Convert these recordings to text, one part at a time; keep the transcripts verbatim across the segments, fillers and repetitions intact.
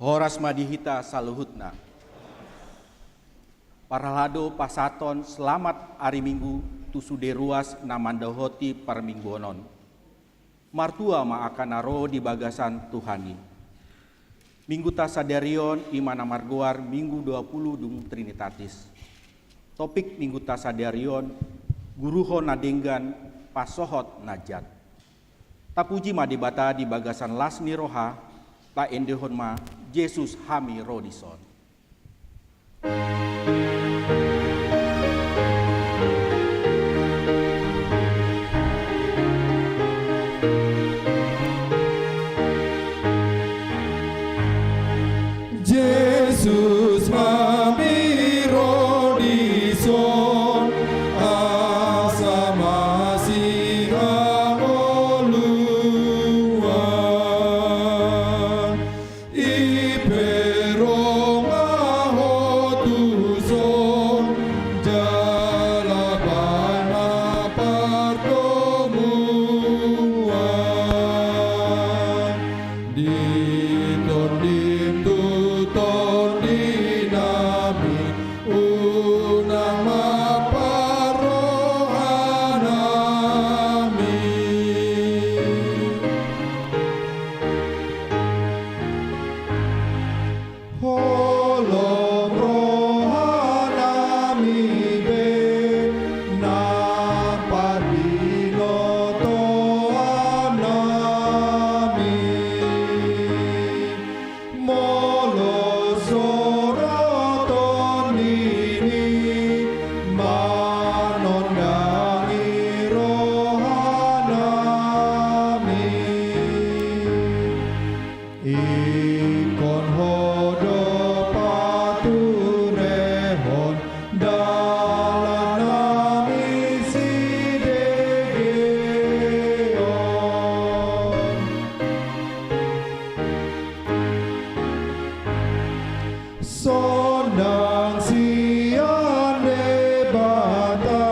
Horas ma di hita saluhutna. Parhalado pasahathon selamat ari Minggu tu sude ruas na mandohoti parmingguon on. Martua ma angka na ro di bagasan Tuhan i. Mingguta sadari on i ma na margoar Minggu dua puluh dung Trinitatis. Topik Mingguta sadari on, guruhon na denggan, pasohot na jat. Tapuji ma Debata di bagasan las ni roha, taendehon ma Jesus hami ro dison. Jesus hami ro dison, asa masihangoluan. I pe ro ma ho tuson, jala baen ma pardomuan. Di tondim tu tondinami, unang ma parrohanami. Holom rohanami be, nang parbinotoannami. Molo so ro Tondim i, manondangi rohanami. Ingkon ho do paturehon dalan nami sidegeon. Sondang sian Debata,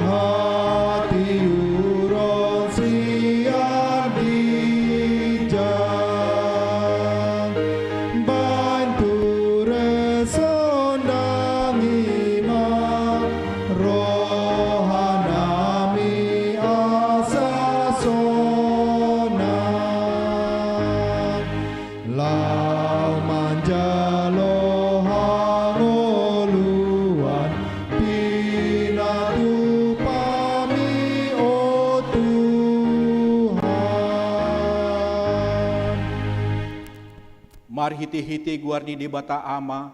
hatiuron sian ginjang. Baen ture sondang i ma rohanami asa sonang. Laho manjalo hangoluan pinatupami, o Tuhan. Marhitehite goar ni Debata Ama,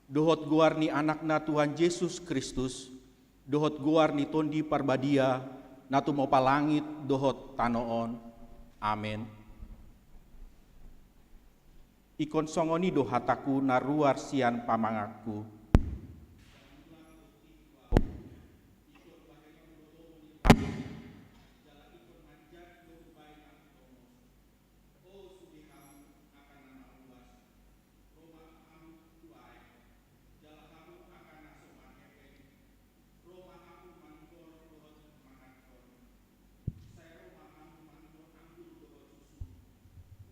dohot goar ni Anakna Tuhan Jesus Kristus, dohot goar ni Tondi Parbadia, na tumompa langit dohot tano on. Amen. Ingkon songon i do hatangku na ruar sian pamanganku. Ro ma hamu mangihol dohot manganhon. Sai ro ma hamu mangido anggur dohot susu.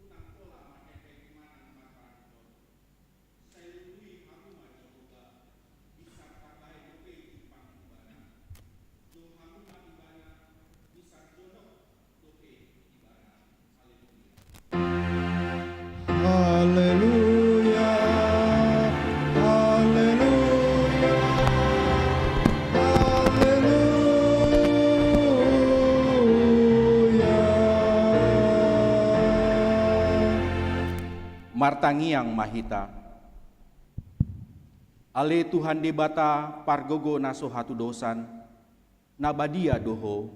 Unang pola ma hepeng manang marpangngol. Sai lului hamu ma Jahowa, binsar tabaen dope jumpang Ibana. Jou hamu ma Ibana, binsar jonok dope Ibana. Haleluya, haleluya, haleluya. Martangiang ma hita. Ale Tuhan Debata pargogo na so hatudosan, na badia do Ho.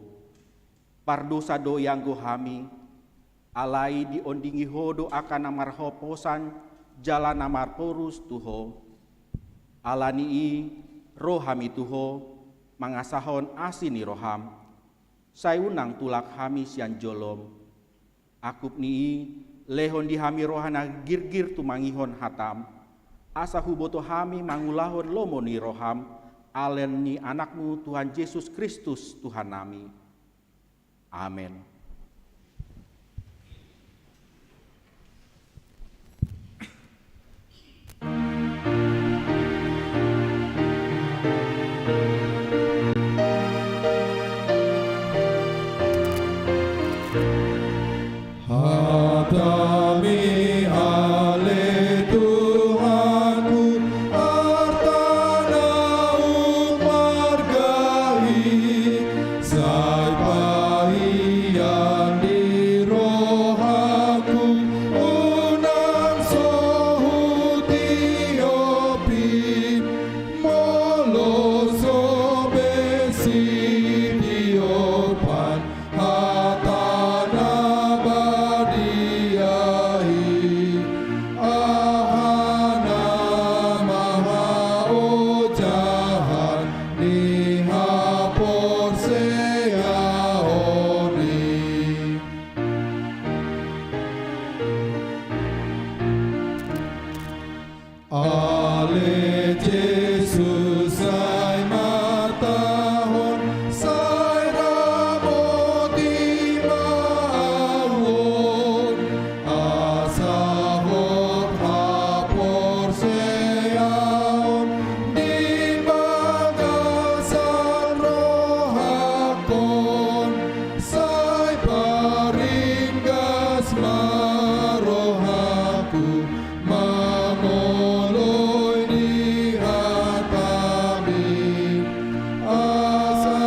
Pardosa do ianggo hami, alai diondingi Ho do angka na marhoposan jala na marporus tu Ho. Ala ni i ro hami tu Ho, mangasahon asi ni roham. Sai unang tulak hami sian jolom. Angkup ni i, lehon di hami roha na girgir tumangihon hatam, asa huboto hami mangulahon lomo ni roham, ale ni Anakmu Tuhan Jesus Kristus Tuhannami. Amen. Tami ale Tuhanku, arta na humargai, sai pahian di rohaku, unang so hutiopi, molo so be sitiopan hata na badia i, aha nama haojahan ni haporseaon i. Ale Jesus, sai matahon, sai ramoti ma ahu on, asa hot haporseaon di bagasan rohangkon, sai paringgas ma rohangku, mangoloi di hatami, asa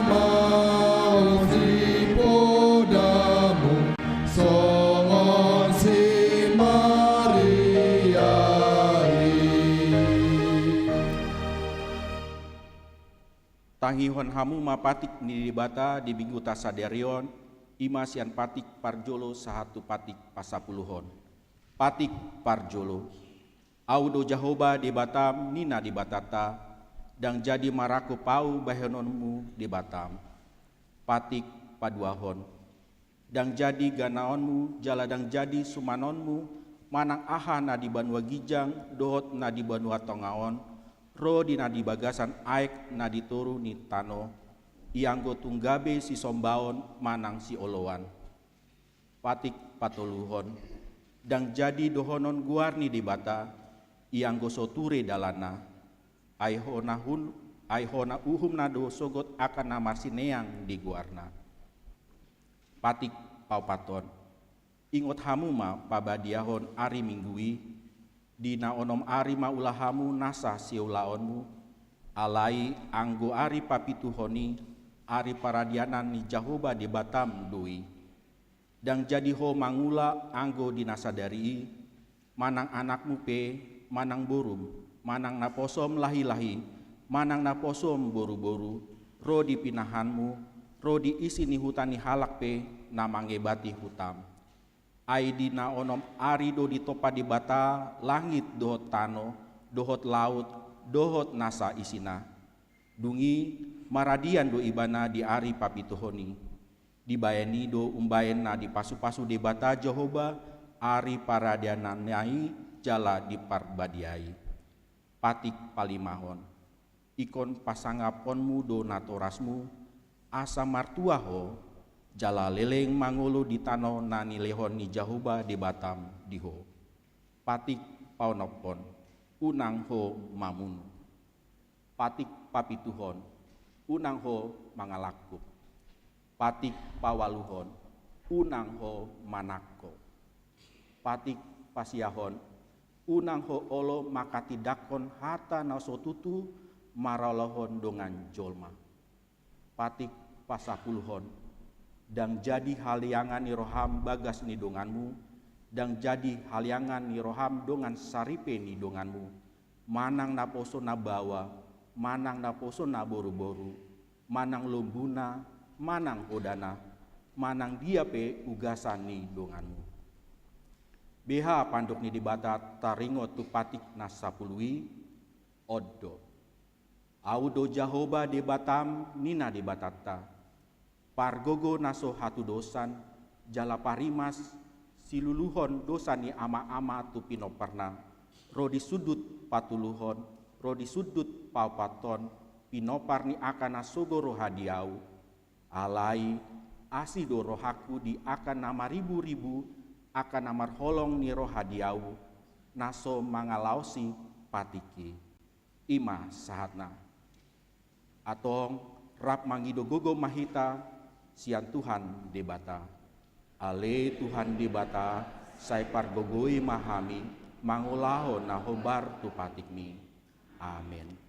ma on sipodamu songon si Maria i. Tangihon hamu ma patik ni Debata di Mingguta sadari on, i ma sian patik parjolo sahat tu patik pasapuluhon. Patik parjolo. Ahu do Jahowa Debatam, ninna Debatanta, ndang jadi marangkup ahu bahenonmu Debatam. Patik paduahon. Ndang jadi ganaonmu jala ndang jadi sumanonmu manang aha na di banua ginjang dohot na di banua tonga on, ro di na di bagasan aek na di toru ni tano, ianggo tung gabe sisombaon manang sioloan. Patik patoluhon. Ndang jadi dohonon goar ni Debata, ianggo so ture dalanna. Ai hona hun-, ai hona uhumna do sogot angka na marsineang di goarna. Patik paopathon. Ingot hamu ma pabadiahon ari Minggu i, di na onom ari ma ulahamu nasa siulaonmu, alai anggo ari papituhon i, ari paradianan ni Jahowa Debatam do i. Ndang jadi ho mangula anggo di na sadari i, manang anakmu pe, manang borum, manang naposom lahilahi, manang naposom boruboru, ro di pinahanmu, ro di isi ni huta ni halak pe na mangebati hutam. Ai di na onom ari do ditompa Debata langit dohot tano, dohot laut, dohot nasa isina. Dung i maradian do ibana di ari papituhon i. Dibaen i do umbaen na dipasupasu Debata Jahowa ari paradiananna i jala diparbadiai. Patik palimahon. Ingkon pasangaponmu do natorasmu, asa martua ho, jala leleng mangolu di tano na nilehon ni Jahowa Debatam di ho. Patik paonomhon. Unang ho mamunu. Patik papituhon. Unang ho mangalangkup. Patik paualuhon. Unang ho manangko. Patik pasiahon. Unang ho olo manghatindanghon hata na so tutu maralohon dongan jolma. Patik pasapuluhon. Ndang jadi haliangan ni roham bagas ni donganmu, ndang jadi haliangan ni roham dongan saripe ni donganmu, manang naposo na baoa, manang naposo na boruboru, manang lombuna, manang hodana, manang dia pe ugasan ni donganmu. Beha pandok ni Debata taringot tu patik na sapulu i? On do. Ahu do Jahowa Debatam, ninna Debatanta, pargogo na so hatudosan, jala parimas, siluluhon dosa ni amaama tu pinomparna, ro di sundut patoluhon, ro di sundut paopathon, pinompar ni angka na sogo roha di ahu. Alai asi do rohangku di angka na mariburibu, angka na marholong ni roha di ahu, na so mangalaosi patik i. I ma sahatna. Antong, rap mangido gogo ma hita sian Tuhan Debata. Ale Tuhan Debata, sai pargogoi ma hami mangulahon na hombar tu patikmi. Amen.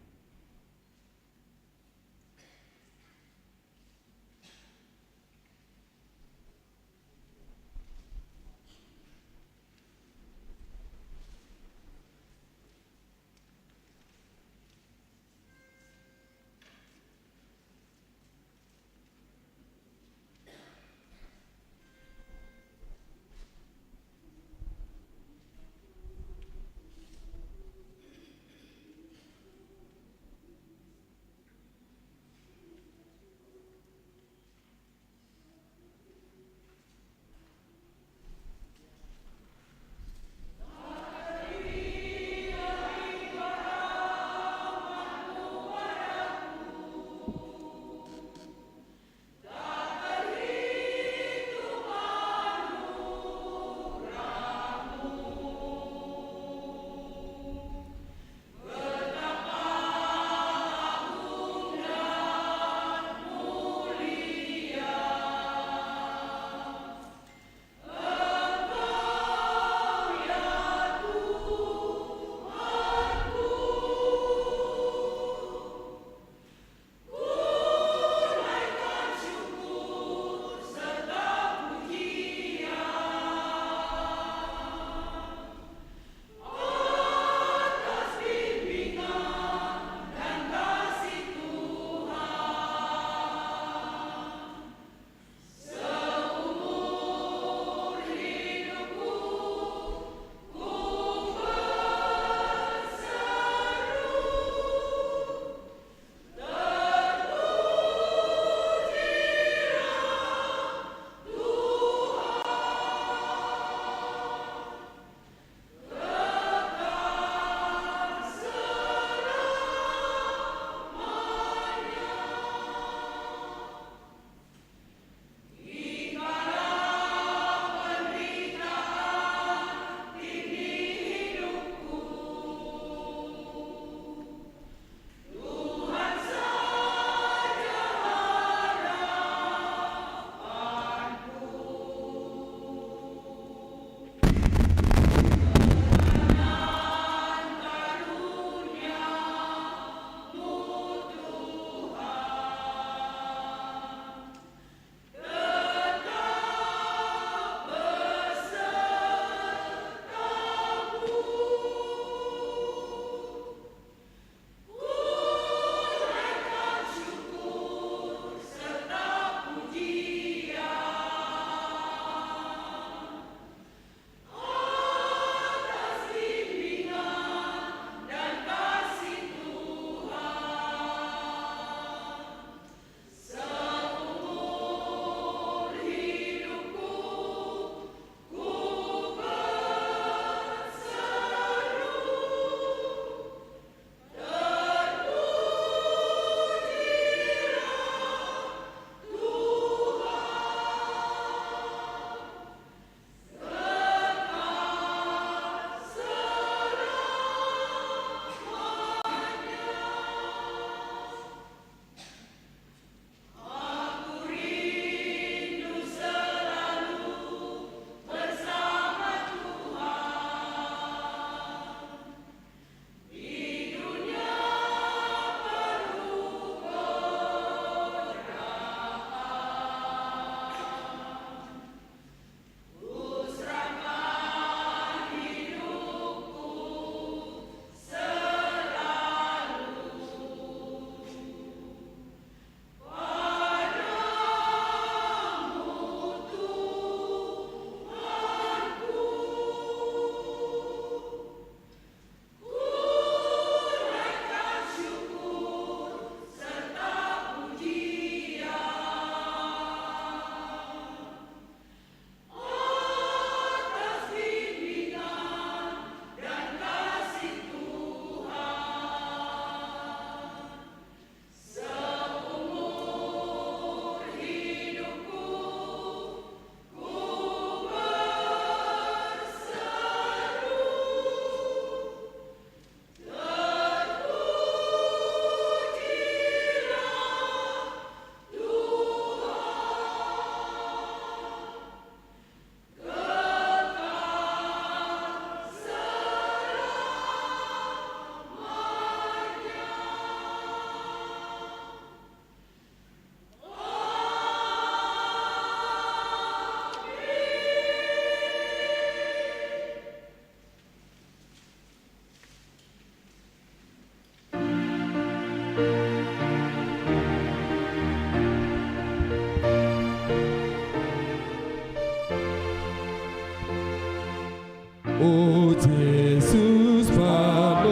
O Jesus, Panonang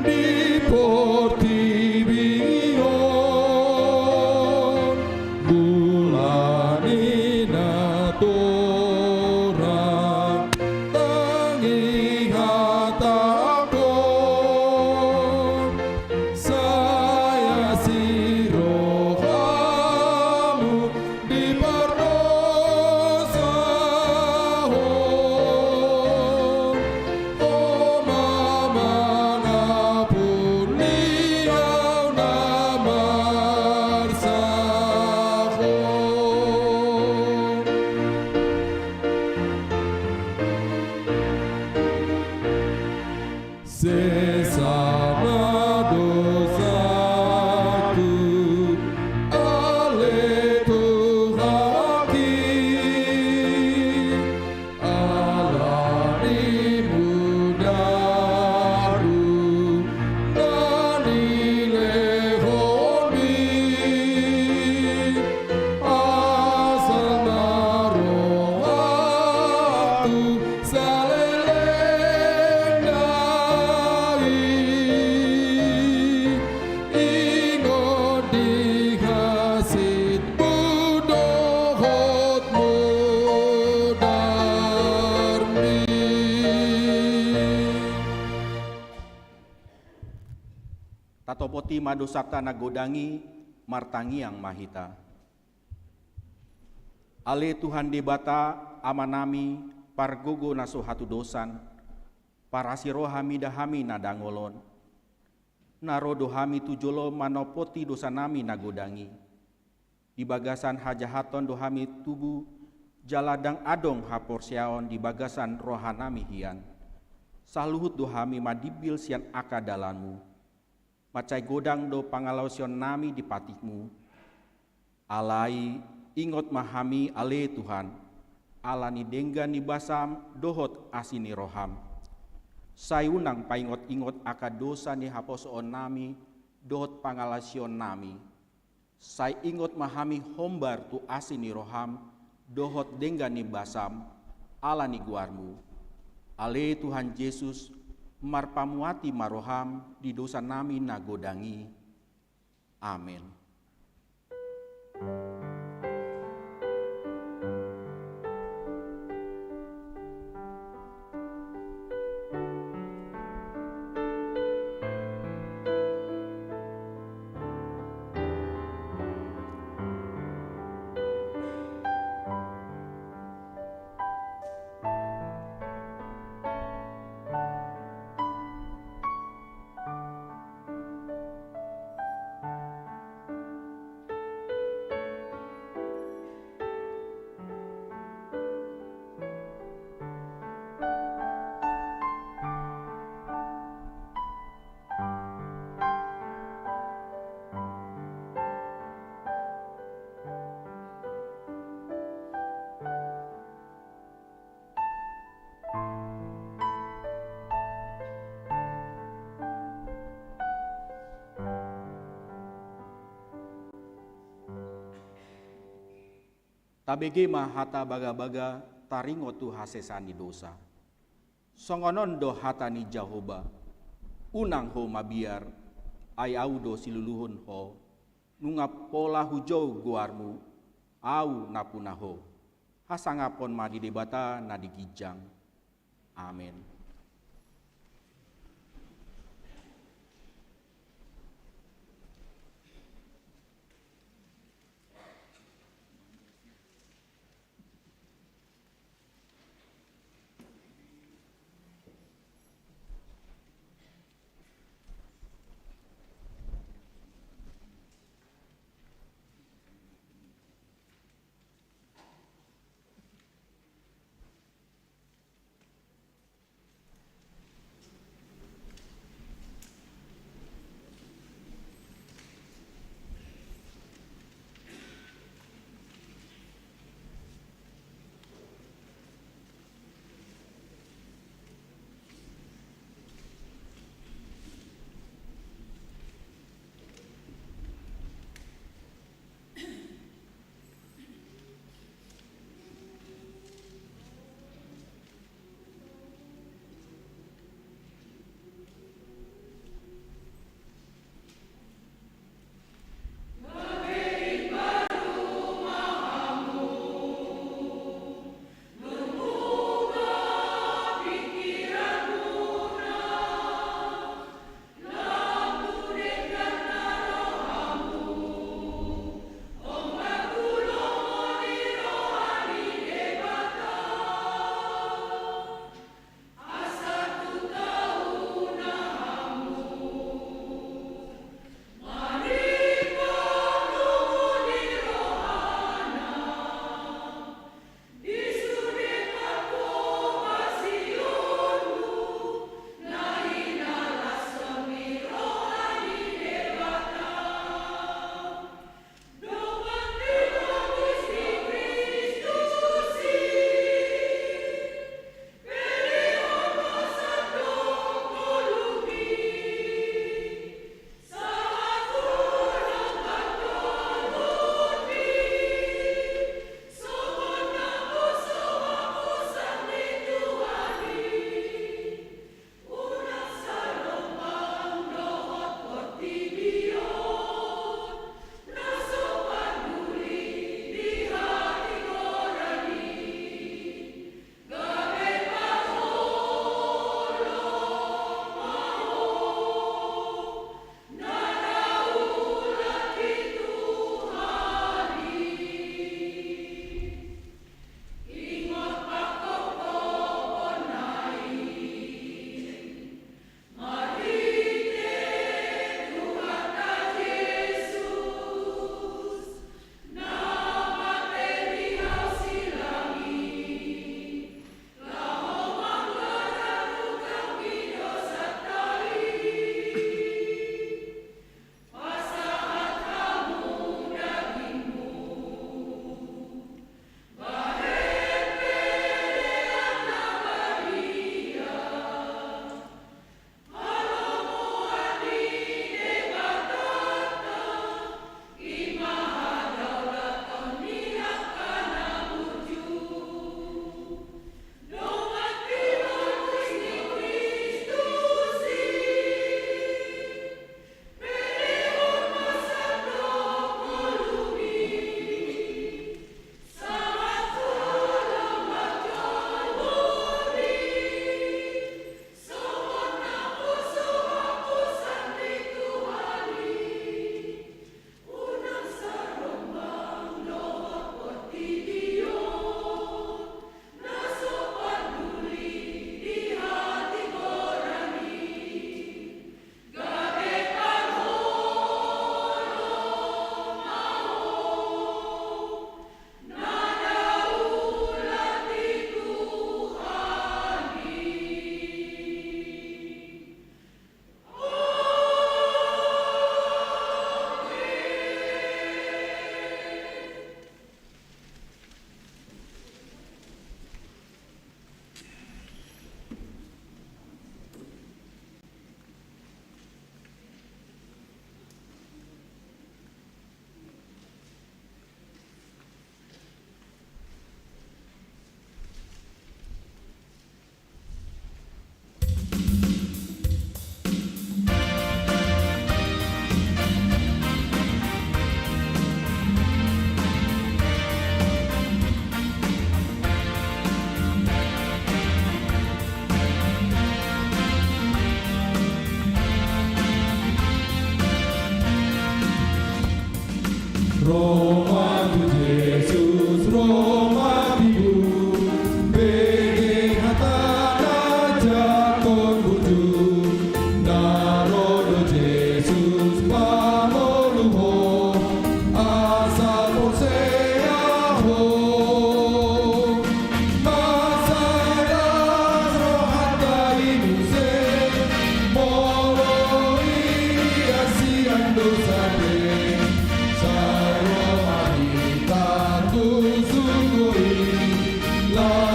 di portibi on, mula ni natorang, tangi hatangkon, sai asi rohamu di pardosaon, Ho ma mangampuni ahu na marsaor. Sesa ma dosaku, ale Tuhanki, ala ni mudarmu na nilehonmi. Asal ma rohangku saleleng nai ingot di hasitmu dohot mudarmi. Tatopoti ma dosanta na godang i, martangiang ma hita. Ale Tuhan Debata, Amanami, pargogo na so hatudosan, parasi roha mida hami na dangol on. Na ro do hami tu jolo manopoti dosanami na godang i. Di bagasan hajahaton do hami tubu, jala ndang adong haporseaon di bagasan rohanami hian. Saluhut do hami madimbil sian angka dalanmu. Mansai godang do pangalaosionnami di patikmu. Alai ingot ma hami ale Tuhan, ala ni denggan ni basam dohot asi ni roham. Sai unang paingot-ingot angka dosa ni haposoonnami dohot pangalaosionnami. Sai ingot ma hami hombar tu asi ni roham dohot denggan ni basam, ala ni goarmu. Ale Tuhan Jesus, marpamuati ma roham di dosanami na godang i. Amen. Tabege ma hata bagabaga taringot tu hasesaan ni dosa. Songon on do hata ni Jahowa: Unang ho mabiar, ai Ahu do siluluhon ho. Nunga pola hujou goarmu, Ahu nampuna ho. Hasangapon ma di Debata na di ginjang. Amen.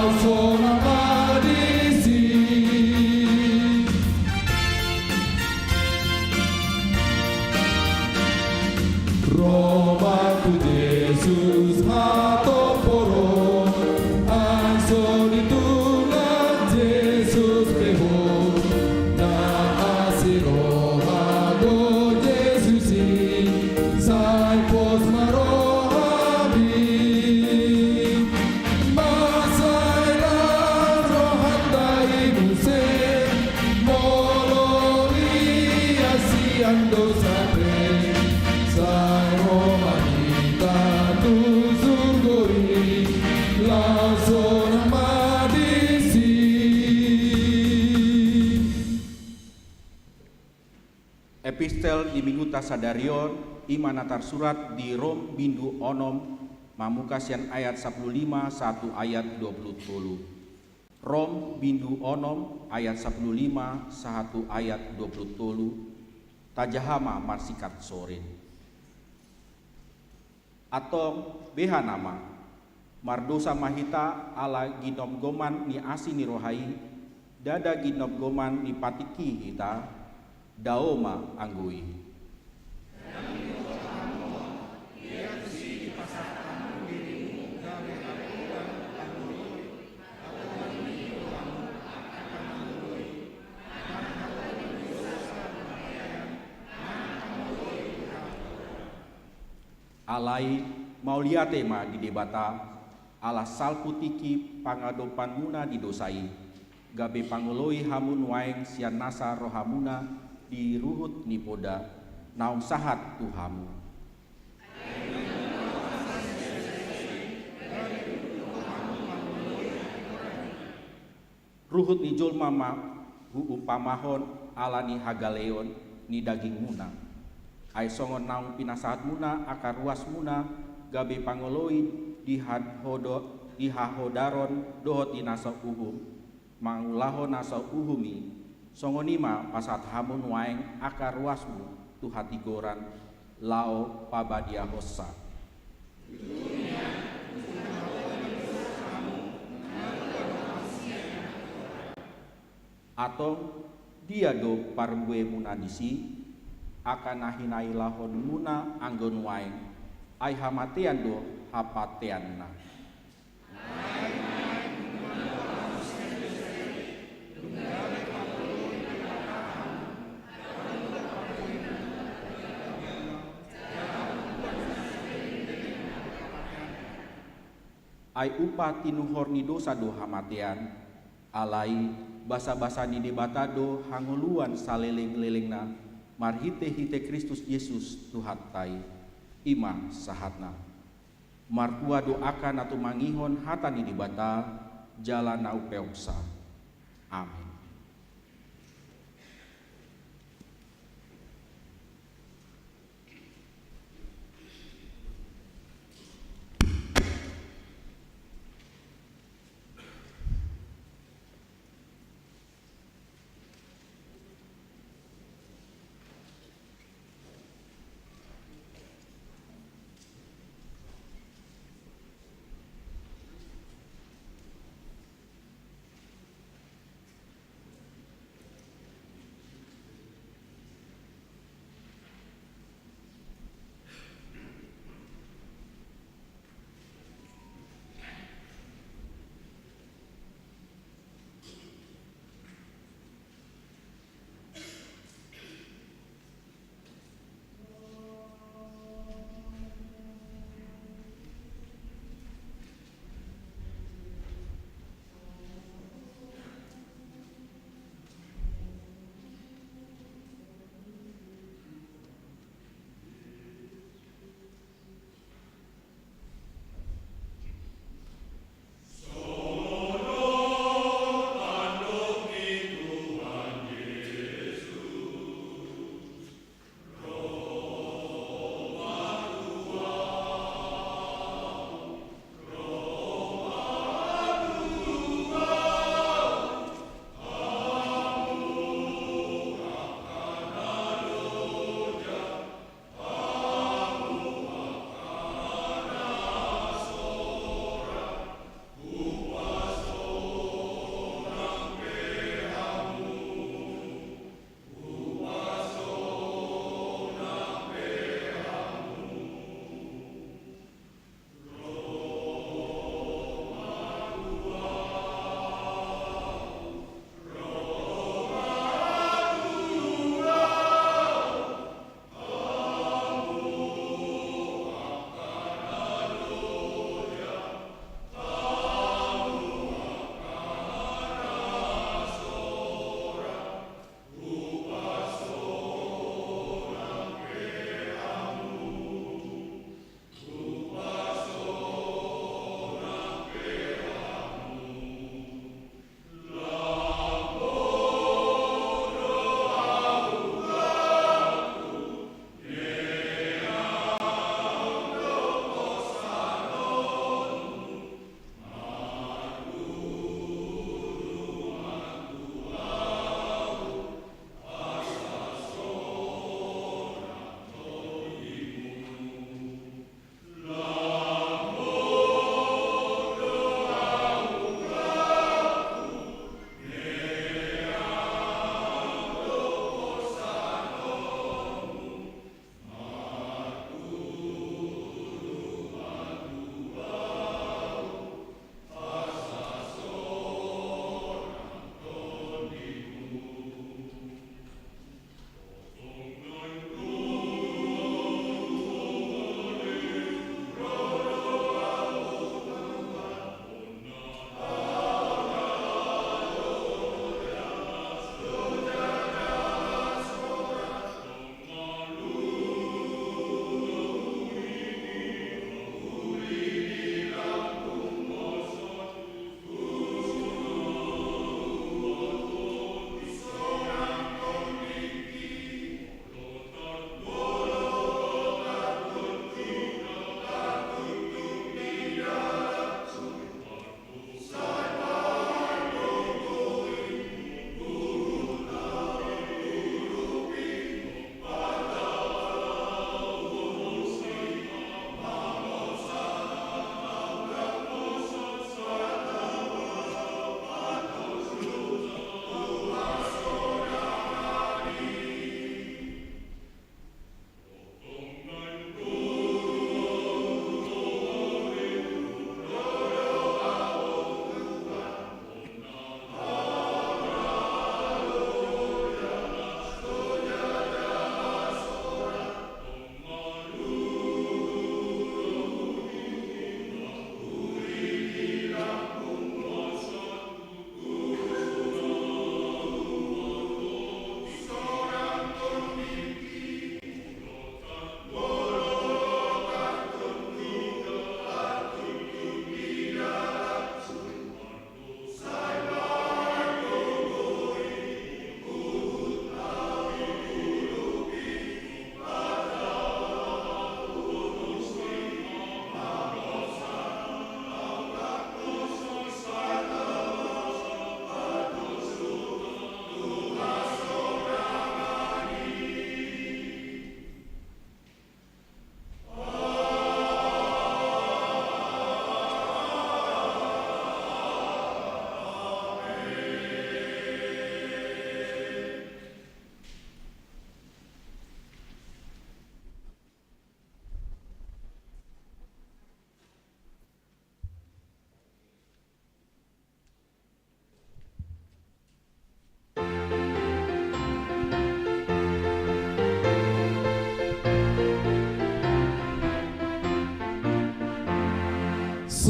Sonang ma disi. Ro ma tu Jesus hatomporon, ai so ditunang Jesus pe ho. Na asi roha do Jesus i, sai pos ma rohami. Mansai las rohanta i muse, molo liat sian dosa pe, sai ro ma hita tu surgo i, laos sonang ma disi. Epistel di minggunta sadari on, i ma na tarsurat di Rom bindu onom, mamungka sian ayat sampulu lima sahat tu ayat dua pulu tolu. Rom bindu onom ayat sampulu lima sahat tu ayat dua pulu tolu, tajaha ma marsingkat sorin. Antong, beha nama, mardosa ma hita ala ginomgoman ni asi ni roha i, ndada ginomgoman ni patikki hita, dao ma anggo i. Alai mauliate ma di Debata, ala salpu tingki pangadopanmuna di dosa i, gabe pangoloi hamu nuaeng sian nasa rohamuna di ruhut ni poda, naung sahat tu hamu. Ruhut ni jolma ma huumpamahon ala ni hagaleon ni dagingmuna. Ai songon naung pinasahatmuna angka ruasmuna gabe pangoloi di hahodo-, di hahodaron dohot di na so uhum, mangulahon na so uhum i, songon i ma pasahat hamu nuaeng angka ruasmu tu hatigoran, laho pabadiahonsa. Antong, dia do parbuemuna disi, angka na hinailahonmuna anggo nuaeng, ai hamatean do hapateanna. Ai upa tinuhor ni dosa do hamatean, alai basabasa ni Debata do hangoluan salelenglelengna marhitehite Kristus Jesus Tuhanta i. I ma sahatna. Martua do angka na tumangihon hata ni Debata jala na umpeopsa. Amen.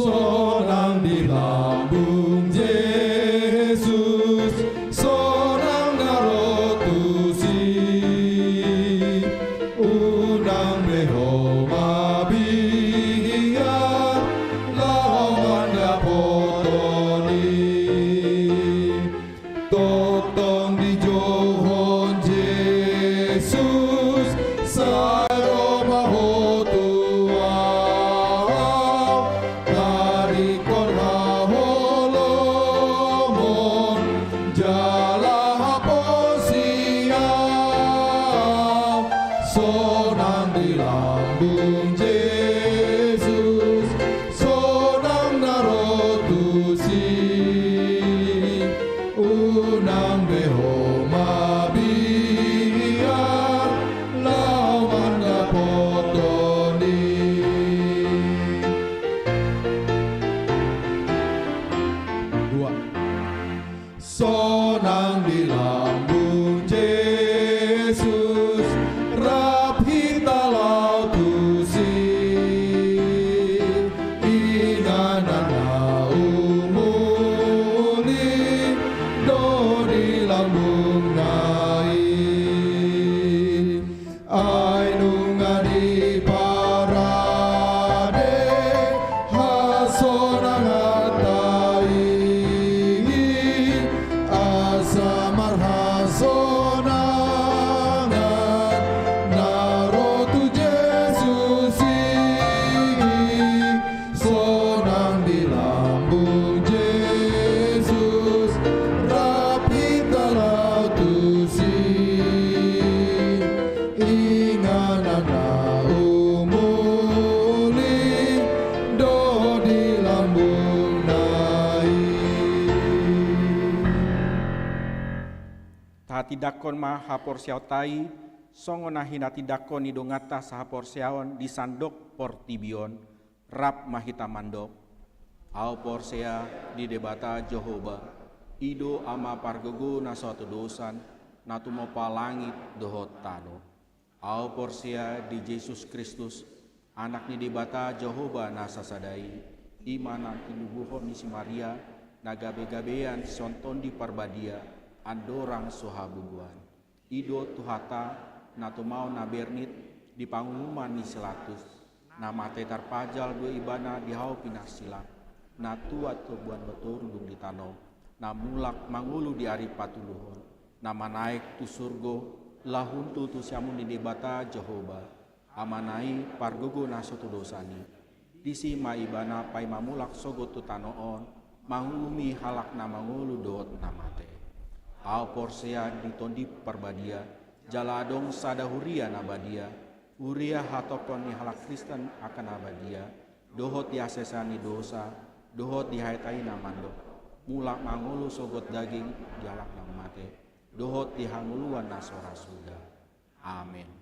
Sonang di lambung Jesus, sonang na ro tusi. Unang be ho mabiar, laho mandapothon i. Tongtong dijouhon Jesus, sai ro ma ho tu ahu, na ringkot haholomon jala haporseaon. Sonang di lambung Jesus, sonang na ro tusi. Unang be ho mabiar, laho mandapothon i. Dua. Sonang di lambung Jesus, rap hita laho tusi. Inganan na umuli do di lambungna i. Ai nunga diparade hasonanganta i, asa marhasonangan na ro tu Jesus i. Sonang di lambung Jesus, rap hita laho tusi. Inganan na umuli do di lambungna i. Tahatindangkon ma haporseaonta i, songon na hinatindangkon ni donganta sahaporseaon di sandok portibi on. Rap ma hita mandok. Ahu porsea di Debata Jahowa, i do Ama pargogo na so hatodosan, na tumompa langit dohot tano. Ahu porsea di Jesus Kristus, Anak ni Debata Jahowa na sasada i, i ma na tinubuhon ni si Maria, na gabegabean sian Tondi Parbadia, andorang so habubuhan. I do Tuhanta, na tumaon na bernit di panguhuman ni si Pilatus, na mate tarpajal do Ibana di hau pinarsilang, na tuat tobuan do toru dung di tano, na mulak mangolu di ari patoluhon, na manaek tu surgo, lahuntu tu siamun ni Debata Jahowa, Amana i pargogo na so hatodosan i. Disi ma Ibana paima mulak sogot tu tano on, manguhumi halak na mangolu dohot na mate. Ahu porsea di Tondi Parbadia, jala adong sada huria na badia, huria hatopon ni halak Kristen angka na badia, dohot di hasesean ni dosa, dohot di hata i na mandok, mulak mangolu sogot daging di halak na mate, dohot di hangoluan na so ra suda. Amen.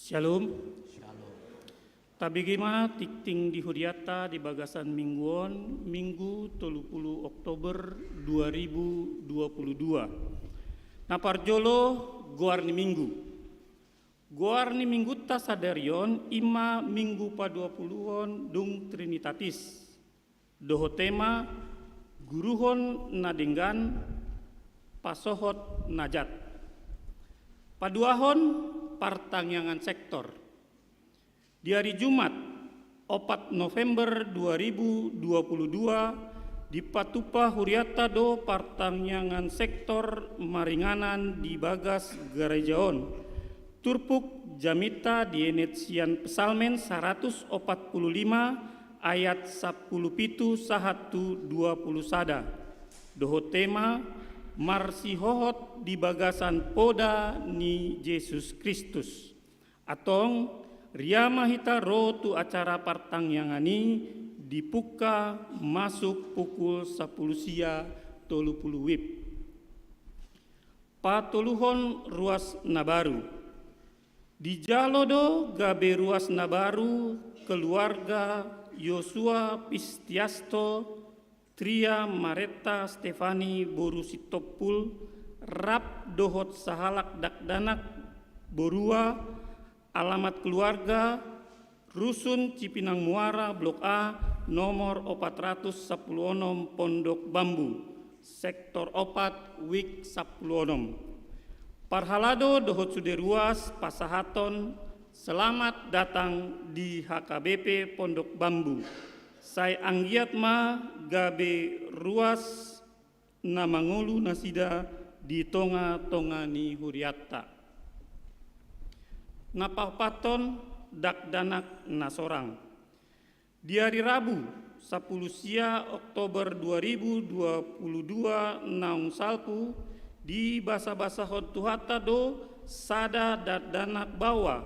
Shalom. Shalom. Tabege ma tingting di hurianta di bagasan minggu on, Minggu tolu pulu Oktober dua ribu dua pulu dua. Na parjolo, goar ni minggu. Goar ni minggunta sadari on i ma Minggu paduapuluhon dung Trinitatis. Dohot tema, guruhon na denggan, pasohot na jat. Paduahon, partangiangan sektor. Di ari Jumat, opat November dua ribu dua puluh dua, dipatupa hurianta do partangiangan sektor maringanan di bagas gareja on. Turpuk jamita dienet sian Psalmen saratus opat pulu lima ayat sampulu pitu sahat tu dua pulu sada. Dohot tema, marsihohot di bagasan poda ni Jesus Kristus. Antong, ria ma hita ro tu acara partangiangan i, dipungka masuk pukul sampulu sia tolu pulu wib. Patoluhon, ruas na baru. Dijalo do gabe ruas na baru keluarga Yosua Pistiasto, Tria Mareta Stefani boru Sitompul, rap dohot sahalak dakdanak, borua, alamat keluarga, Rusun Cipinang Muara, Blok A, nomor opat ratus sampulu onom, Pondok Bambu, sektor opat, wik sampulu onom. Parhalado dohot sude ruas pasahaton selamat datang di H K B P Pondok Bambu. Sai anggiat ma gabe ruas na mangolu nasida di tonga-tonga ni hurianta. Na paopathon, dakdanak na sorang. Di ari Rabu, sampulu sia Oktober dua ribu dua puluh dua naung salpu, dibasabasahon Tuhanta do sada dakdanak baoa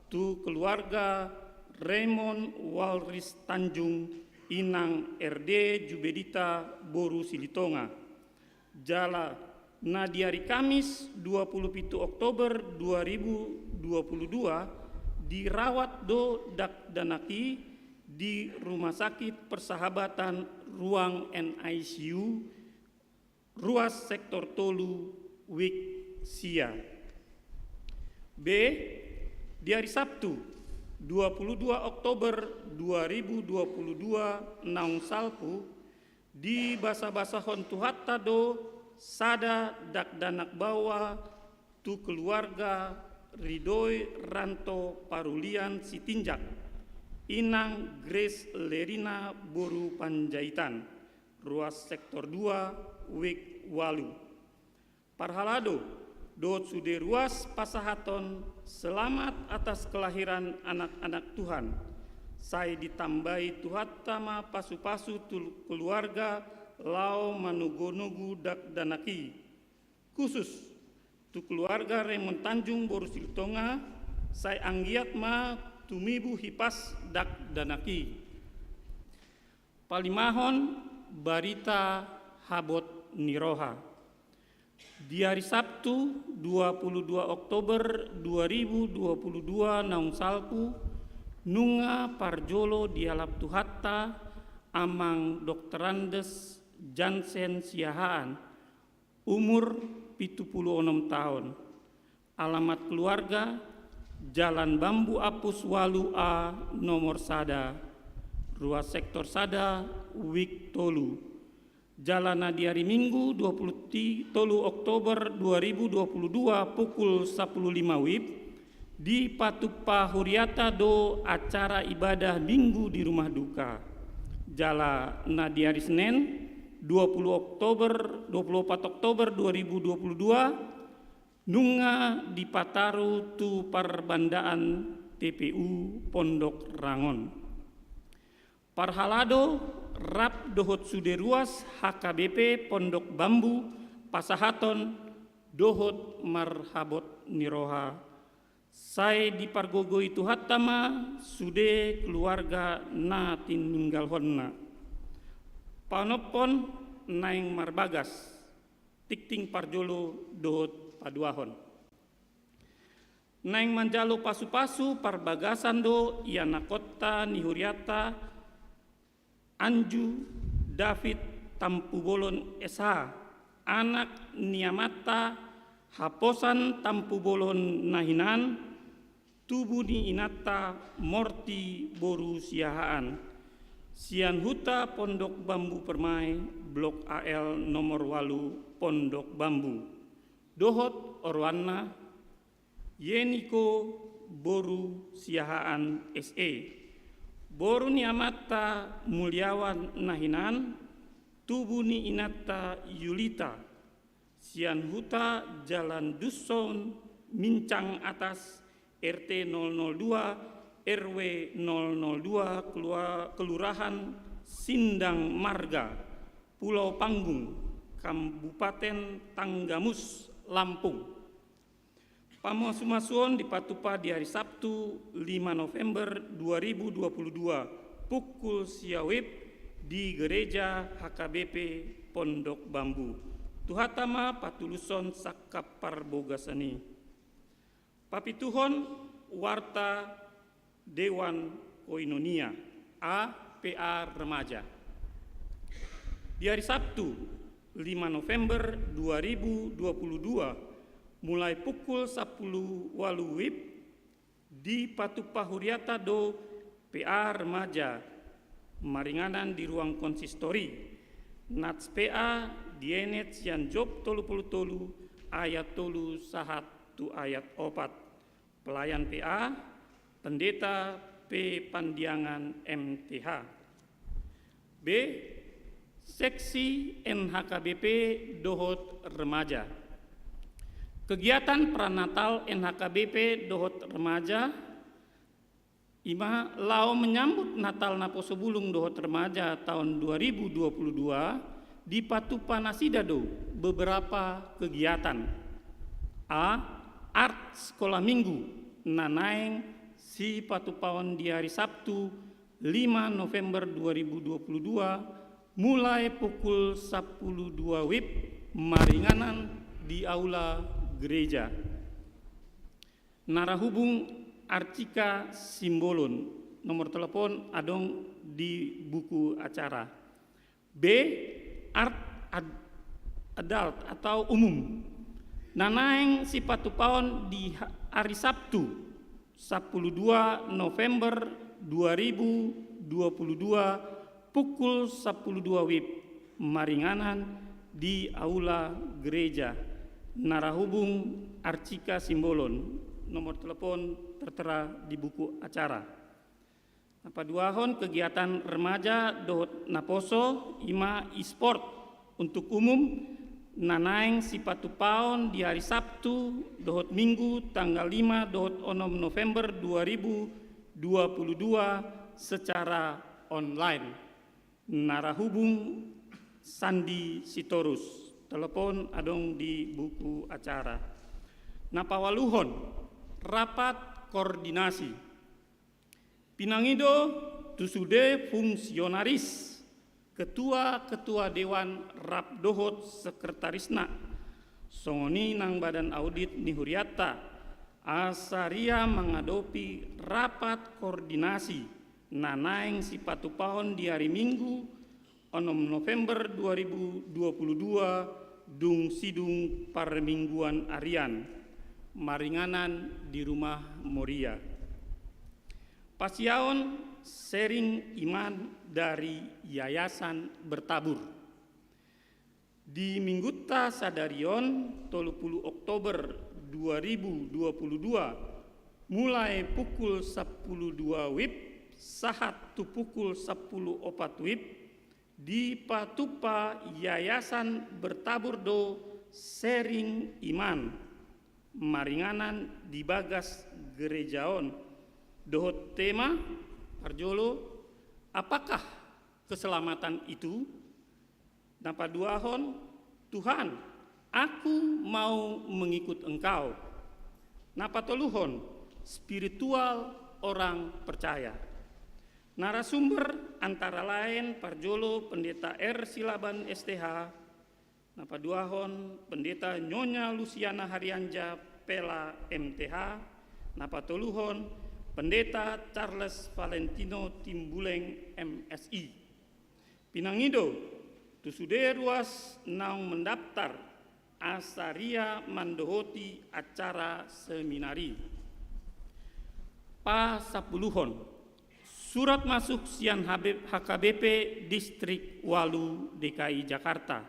tu keluarga Raymond Walris Tanjung, inang R D Jubedita boru Silitonga. Jala na di ari Kamis, dua pulu pitu Oktober dua ribu dua puluh dua, dirawat do dakdanak i di Rumah Sakit Persahabatan, ruang N I C U, ruas sektor tolu, wik sia. B, di ari Sabtu, dua pulu dua Oktober dua ribu dua puluh dua naung salpu, dibasabasahon Tuhanta do sada dakdanak baoa tu keluarga Ridoi Ranto Parulian Sitinjak, inang Grace Lerina boru Panjaitan, ruas sektor dua, wik ualu. Parhalado dohot sude ruas pasahaton selamat atas kelahiran anak-anak Tuhan. Sai ditambai Tuhanta ma pasupasu tu keluarga laho manogunogu dakdanak i. Khusus tu keluarga Raymond Tanjung boru Silitonga, sai anggiat ma tumibu hipas dakdanak i. Palimahon, barita habot ni roha. Di ari Sabtu, dua pulu dua Oktober dua ribu dua pulu dua naung salpu, nunga parjolo dialap Tuhanta Amang Doktor Andes Jansen Siahaan, umur pitu pulu onom taon. Alamat keluarga, Jalan Bambu Apus ualu A, nomor sada, ruas sektor sada, wik tolu. Jala na di ari Minggu, dua pulu tolu Oktober dua ribu dua puluh dua, pukul sampulu lima wib, dipatupa hurianta do acara ibadah Minggu di rumah duka. Jala na di ari Senen, dua pulu Oktober, dua pulu opat Oktober dua ribu dua puluh dua, nunga dipataru tu parbandaan T P U Pondok Rangon. Parhalado rap dohot sude ruas H K B P Pondok Bambu pasahaton dohot marhabot ni roha. Sai dipargogoi Tuhanta ma sude keluarga na tininggalhonna. Panompon naeng marbagas, tingting parjolo dohot paduahon. Naeng manjalo pasupasu parbagasan do ianakhonta ni hurianta, Anju David Tampubolon S H, anak ni amanta Haposan Tampubolon na hinan, tubu ni inanta Morti boru Siahaan, sian huta Pondok Bambu Permai, Blok A L nomor ualu, Pondok Bambu, dohot oroanna, Yeniko boru Siahaan S E, boru ni amanta Muliawan na hinan, tubu ni inanta Yulita, sian huta Jalan Dusun Mincang Atas, R T nol nol dua, R W nol nol dua, kelua-, Kelurahan Sindang Marga, Pulau Panggung, Kabupaten Tanggamus, Lampung. Pamasumasuon dipatupa di hari Sabtu, lima November dua ribu dua puluh dua, pukul sia WIB di Gereja H K B P Pondok Bambu. Tuhanta ma patulushon sangkap parbogasan i. Papituhon warta Dewan Koinonia, A P A Remaja. Di hari Sabtu, lima November dua ribu dua puluh dua, mulai pukul sapuluh ualu WIB, dipatupa hurianta do P A Remaja maringanan di ruang konsistori. Nats P A dienet sian Job tolu pulu tolu ayat tolu sahat tu ayat opat. Pelayan P A, Pendeta P Pandiangan M T H. B, Seksi N H K B P dohot Remaja. Kegiatan pranatal N H K B P dohot Remaja, ima laho menyambut Natal Naposobulung dohot Remaja taon dua ribu dua puluh dua, dipatupa nasida do beberapa kegiatan. A, Art Sekolah Minggu, na naeng sipatupaon di hari Sabtu, lima November dua ribu dua puluh dua, mulai pukul sapuluh dua WIB, maringanan di aula gereja. Narahubung Archika Simbolon, nomor telepon adong di buku acara. B, Art ad-, Adult atau umum, na naeng sipatupaon di ha-, hari Sabtu, sapuluh dua November dua ribu dua puluh dua, pukul sapuluh dua WIB, maringanan di aula gereja. Narahubung Archika Simbolon, nomor telepon tertera di buku acara. Na paduahon, kegiatan remaja dohot naposo, ima e-sport untuk umum, na naeng sipatupaon di hari Sabtu dohot Minggu tanggal lima dohot onom November dua ribu dua puluh dua secara online. Narahubung Sandi Sitorus, telepon adong di buku acara. Na paualuhon, rapat koordinasi. Pinangido tu sude fungsionaris, ketua-ketua dewan rap dohot sekretarisna, songon i nang badan audit ni hurianta, asa ria mangadopi rapat koordinasi na naeng sipatupaon di hari Minggu, onom November dua ribu dua puluh dua, dung sidung parmingguan arian, maringanan di Rumah Moria. Pasiaon sharing iman dari Yayasan Bertabur. Di minggunta sadari on, tolu pulu Oktober dua ribu dua puluh dua, mulai pukul sapuluh dua WIB sahat tu pukul sapuluh opat WIB, dipatupa Yayasan Bertabur do sharing iman maringanan di bagas gereja on, dohot tema parjolo, apakah keselamatan itu? Na paduahon, Tuhan, aku mau mengikut Engkau. Na patoluhon, spiritual orang percaya. Narasumber antara lain parjolo Pendeta R Silaban S T H, na paduahon Pendeta Nyonya Lusiana Harianja Pela M T H, Na patoluhon, Pendeta Charles Valentino Timbuleng, M Si. Pinangido tu sude ruas naung mendaftar asa ria mandohoti acara seminari. Pasapuluhon, surat masuk sian H B, H K B P Distrik Walu D K I Jakarta.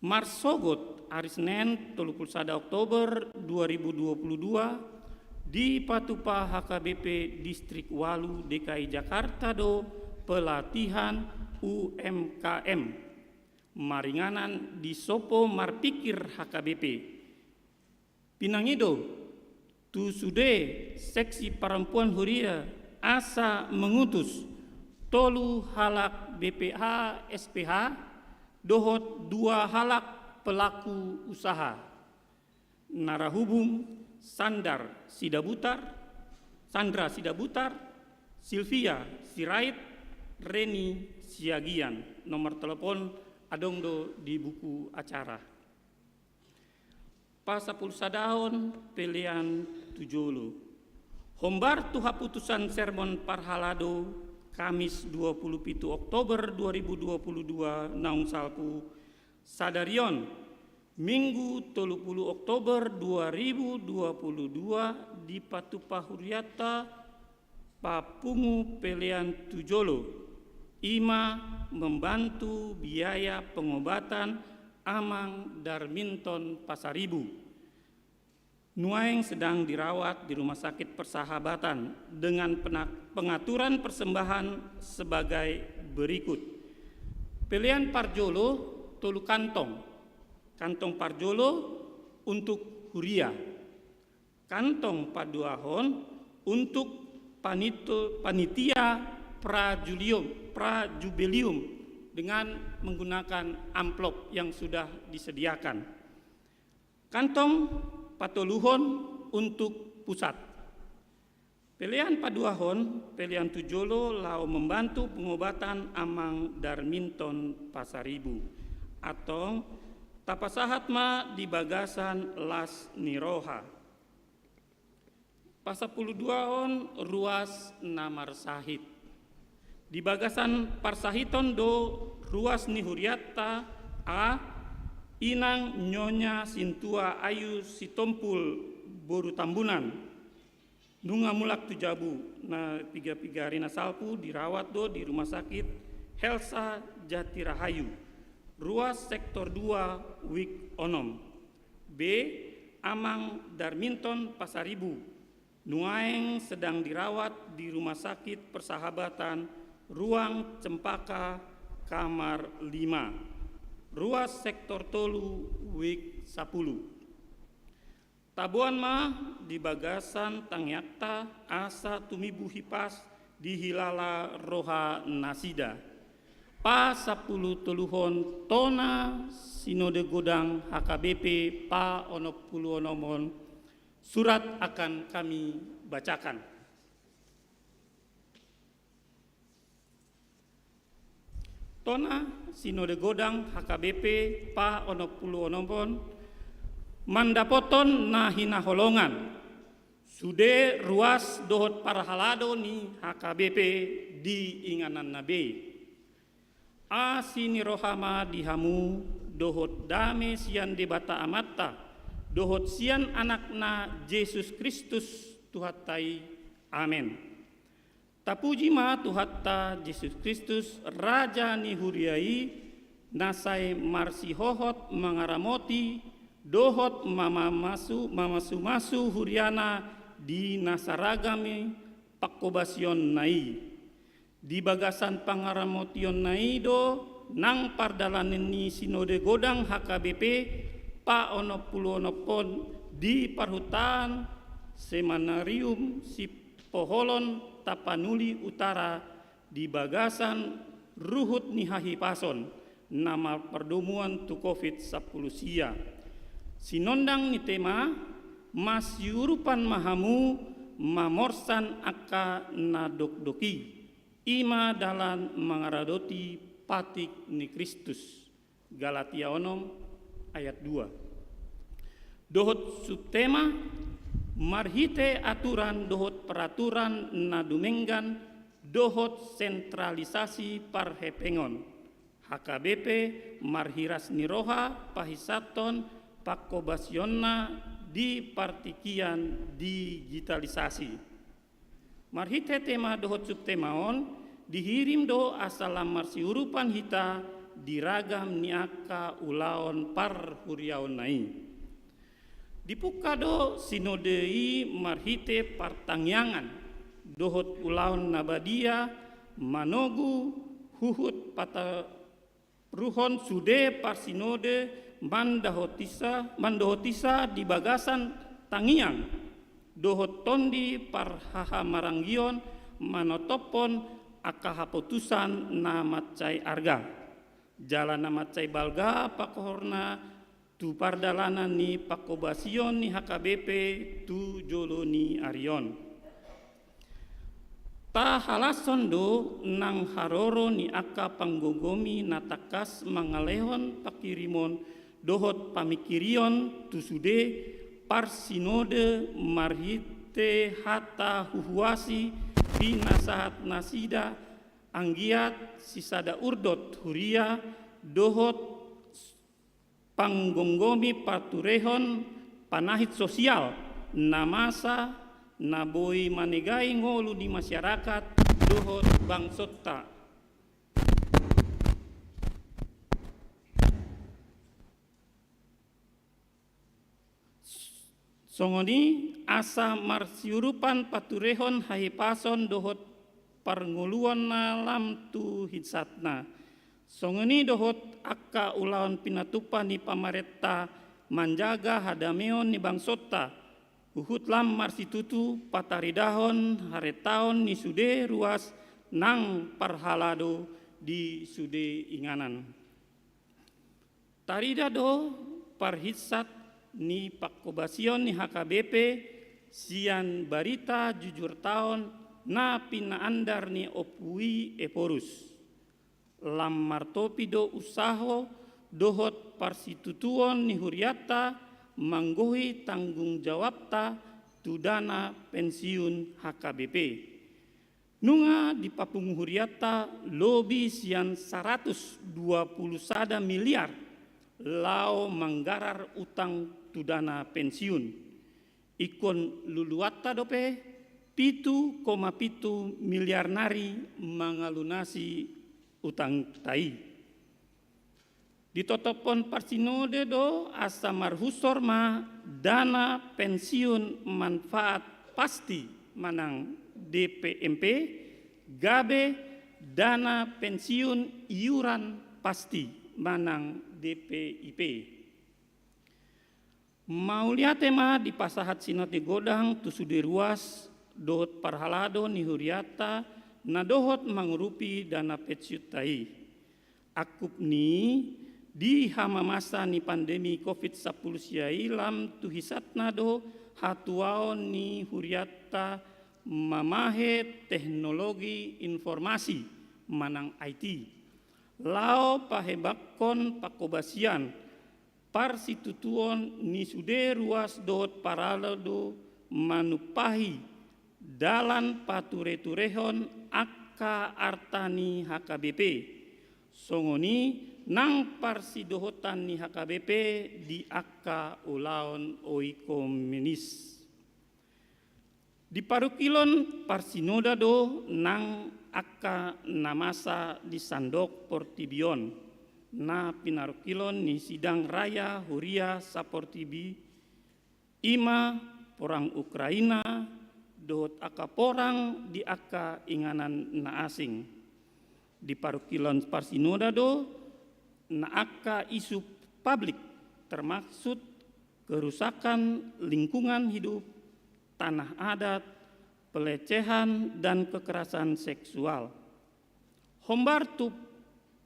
Marsogot ari Senen tolu pulu sada Oktober dua ribu dua pulu dua, dipatupa H K B P Distrik Walu D K I Jakarta do pelatihan U M K M maringanan di Sopo Marpikir H K B P. Pinangido tu sude seksi parampuan huria asa mengutus tolu halak B P H S P H dohot dua halak pelaku usaha. Narahubung Sandar Sidabutar, Sandra Sidabutar, Silvia Sirait, Reni Siagian. Nomor telepon adong do di buku acara. Pasapulusadahon, pelean tu jolo. Hombar tu haputusan sermon parhalado, Kamis dua pulu pitu Oktober dua ribu dua pulu dua naung salpu, sadari on, Minggu tolu pulu Oktober dua ribu dua pulu dua, dipatupa hurianta papungu pelean tu jolo, i ma membantu biaya pengobatan Amang Darminton Pasaribu. Nuaeng sedang dirawat di Rumah Sakit Persahabatan dengan pena-, pengaturan persembahan sebagai berikut. Pelean parjolo, tolu kantong. Kantong parjolo untuk huria. Kantong paduahon untuk panito-, panitia prajulium, prajubelium dengan menggunakan amplop yang sudah disediakan. Kantong patoluhon untuk pusat. Pelean paduahon, pelean tu jolo laho membantu pengobatan Amang Darminton Pasaribu. Antong tapasahat ma di bagasan las ni roha. Pasapuluduahon, ruas na marsahit. Di bagasan parsahiton do ruas ni hurianta. A, Inang Nyonya Sintua Ayu Sitompul boru Tambunan. Nunga mulak tu jabu, na piga-piga ari na salpu dirawat do di Rumah Sakit Helsa Jatirahayu, ruas sektor dua, wik onom. B, Amang Darminton Pasaribu, nuaeng sedang dirawat di Rumah Sakit Persahabatan, ruang Cempaka, kamar lima, ruas sektor tolu, wik sapuluh. Taboan ma di bagasan tangiangta asa tumibu hipas dihilala roha nasida. Pasapulutoluhon, tona Sinode Godang H K B P paonompulonomhon, surat akan kami bacakan. Tona Sinode Godang H K B P paonompulonomhon, mandapothon na hinaholongan sude ruas dohot parhalado ni H K B P di ingananna be. Asi ni roha ma di hamu dohot dame sian Debata Amanta dohot sian Anakna Jesus Kristus Tuhanta i. Amen. Tapuji ma Tuhanta Jesus Kristus, Raja ni huria i, na sai marsihohot mangaramoti dohot mamamasu-, mamasumasu huriana di na saragam i pangkobasionna i. Di bagasan pangaramotionna i do nang pardalanan ni Sinode Godang H K B P paonompulonomhon di parhutaan seminarium si Poholon Tapanuli Utara di bagasan ruhut ni hahipason na marpardomuan tu covid sampulu sia. Sinondang ni tema, masiurupan ma hamu mamorsan angka na dokdok i, i ma dalan mangaradoti patik ni Kristus. Galatia onom ayat dua. Dohot subtema, Marhite aturan dohot peraturan na dumenggan dohot sentralisasi parhepengon, H K B P marhiras ni roha pahinsathon pangkobasionna di partingkian digitalisasi. Marhite tema dohot subtema on, dihirim do asa lam marsiurupan hita di ragam ni angka ulaon parhuriaonna i. Dipungka do sinode i marhite partangiangan dohot ulaon na badia manogu huhut pata ruhon sude parsinode mandohotisa, mandohotisa di bagasan tangiang dohot tondi parhahamaranggion manotophon angka haputusan na mansai arga jala na mansai balga pangkorhonna tu pardalanan ni pangkobasion ni H K B P tu jolo ni ari on. Tahalashon do nang haroro ni angka panggomgomi na tangkas mangalehon pangkirimon dohot pamingkirion tu sude parsinode marhite hata huhuasi pinasahat nasida anggiat sisada urdot huria dohot panggomgomi parturehon panahit sosial na masa na boi manegai ngolu ni masyarakat dohot bangsonta. Songon i asa marsiurupan paturehon hahipason dohot parngoluonna lam tu hinsatna. Songon i dohot angka ulaon pinatupa ni pamarenta manjaga hadameon ni bangsonta, huhut lam marsitutu pataridahon harentaon ni sude ruas nang parhalado di sude inganan. Tarida do parhinsat ni pangkobasion ni H K B P sian barita jujurtaon na pinaandar ni Ompu i Ephorus. Lam martopi do usaho dohot parsitutuon ni hurianta manggohi tanggung jawabta tu dana pensiun H K B P. Nunga dipapungu hurianta lobi sian saratus dua pulu sada miliar laho manggarar utang tu dana pensiun. Ingkon luluanta dope pitu koma pitu miliar nari mangalunasi utangta i. Ditotophon parsinode do asa marhusor ma dana pensiun manfaat pasti manang D P M P gabe dana pensiun iuran pasti manang D P I P. Mauliate ma dipasahat sinode godang tu sude ruas dohot parhalado ni hurianta na dohot mangurupi dana pensiunta i. Angkup ni di hamamasa ni pandemi covid sampulu sia i lam tu hinsatna do hatuaon ni hurianta mamahe teknologi informasi manang I T laho pahebakkon pangkobasian parsitutuon ni sude ruas dohot parhalado manumpahi dalan patureturehon angka arta ni H K B P. Songon i nang parsidohotan ni H K B P di angka ulaon oekonomis. Diparungkilhon parsinoda do nang angka na masa di sandok portibi on na pinarungkilhon ni sidang raya huria saportibi, i ma porang Ukraina dohot angka porang di angka inganan na asing. Diparungkilhon parsinoda do na angka isu publik termasuk kerusakan lingkungan hidup, tanah adat, pelecehan dan kekerasan seksual. Hombar tu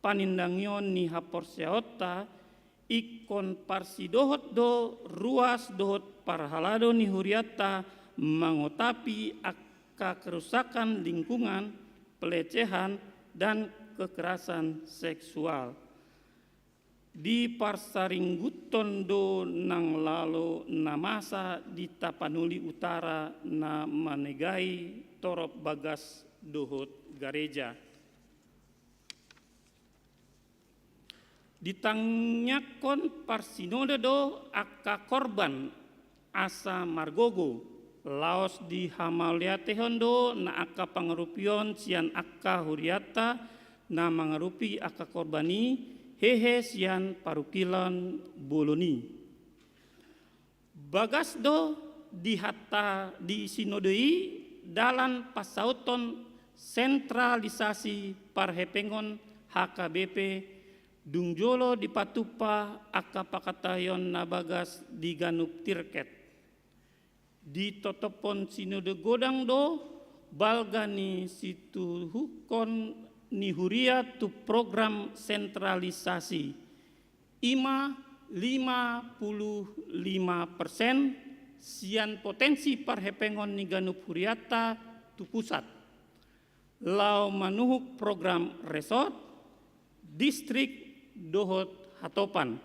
panindangion ni haporseaonta, ingkon parsidohot do ruas dohot parhalado ni hurianta mangotapi angka kerusakan lingkungan, pelecehan dan kekerasan seksual. Diparsaringguthon do nang lalo na masa di Tapanuli Utara na manegai torop bagas dohot gareja. Ditangiangkon parsinode do angka korban asa margogo, laos dihamauliatehon do na angka pangarupion sian angka hurianta na mangarupi angka korban i, hehe sian parungkilon bolon i. Bagas do di hata di sinode i dalan pansauthon sentralisasi parhepengon H K B P, dung jolo dipatumpa angka pangkataion na bagas di ganup tirket. Ditotophon sinode godang do balga ni situhuhon ni huria tu program sentralisasi, i ma lima puluh lima persen sian potensi parhepengon ni ganup hurianta tu pusat, laho manuhuk program resort, distrik dohot hatopan.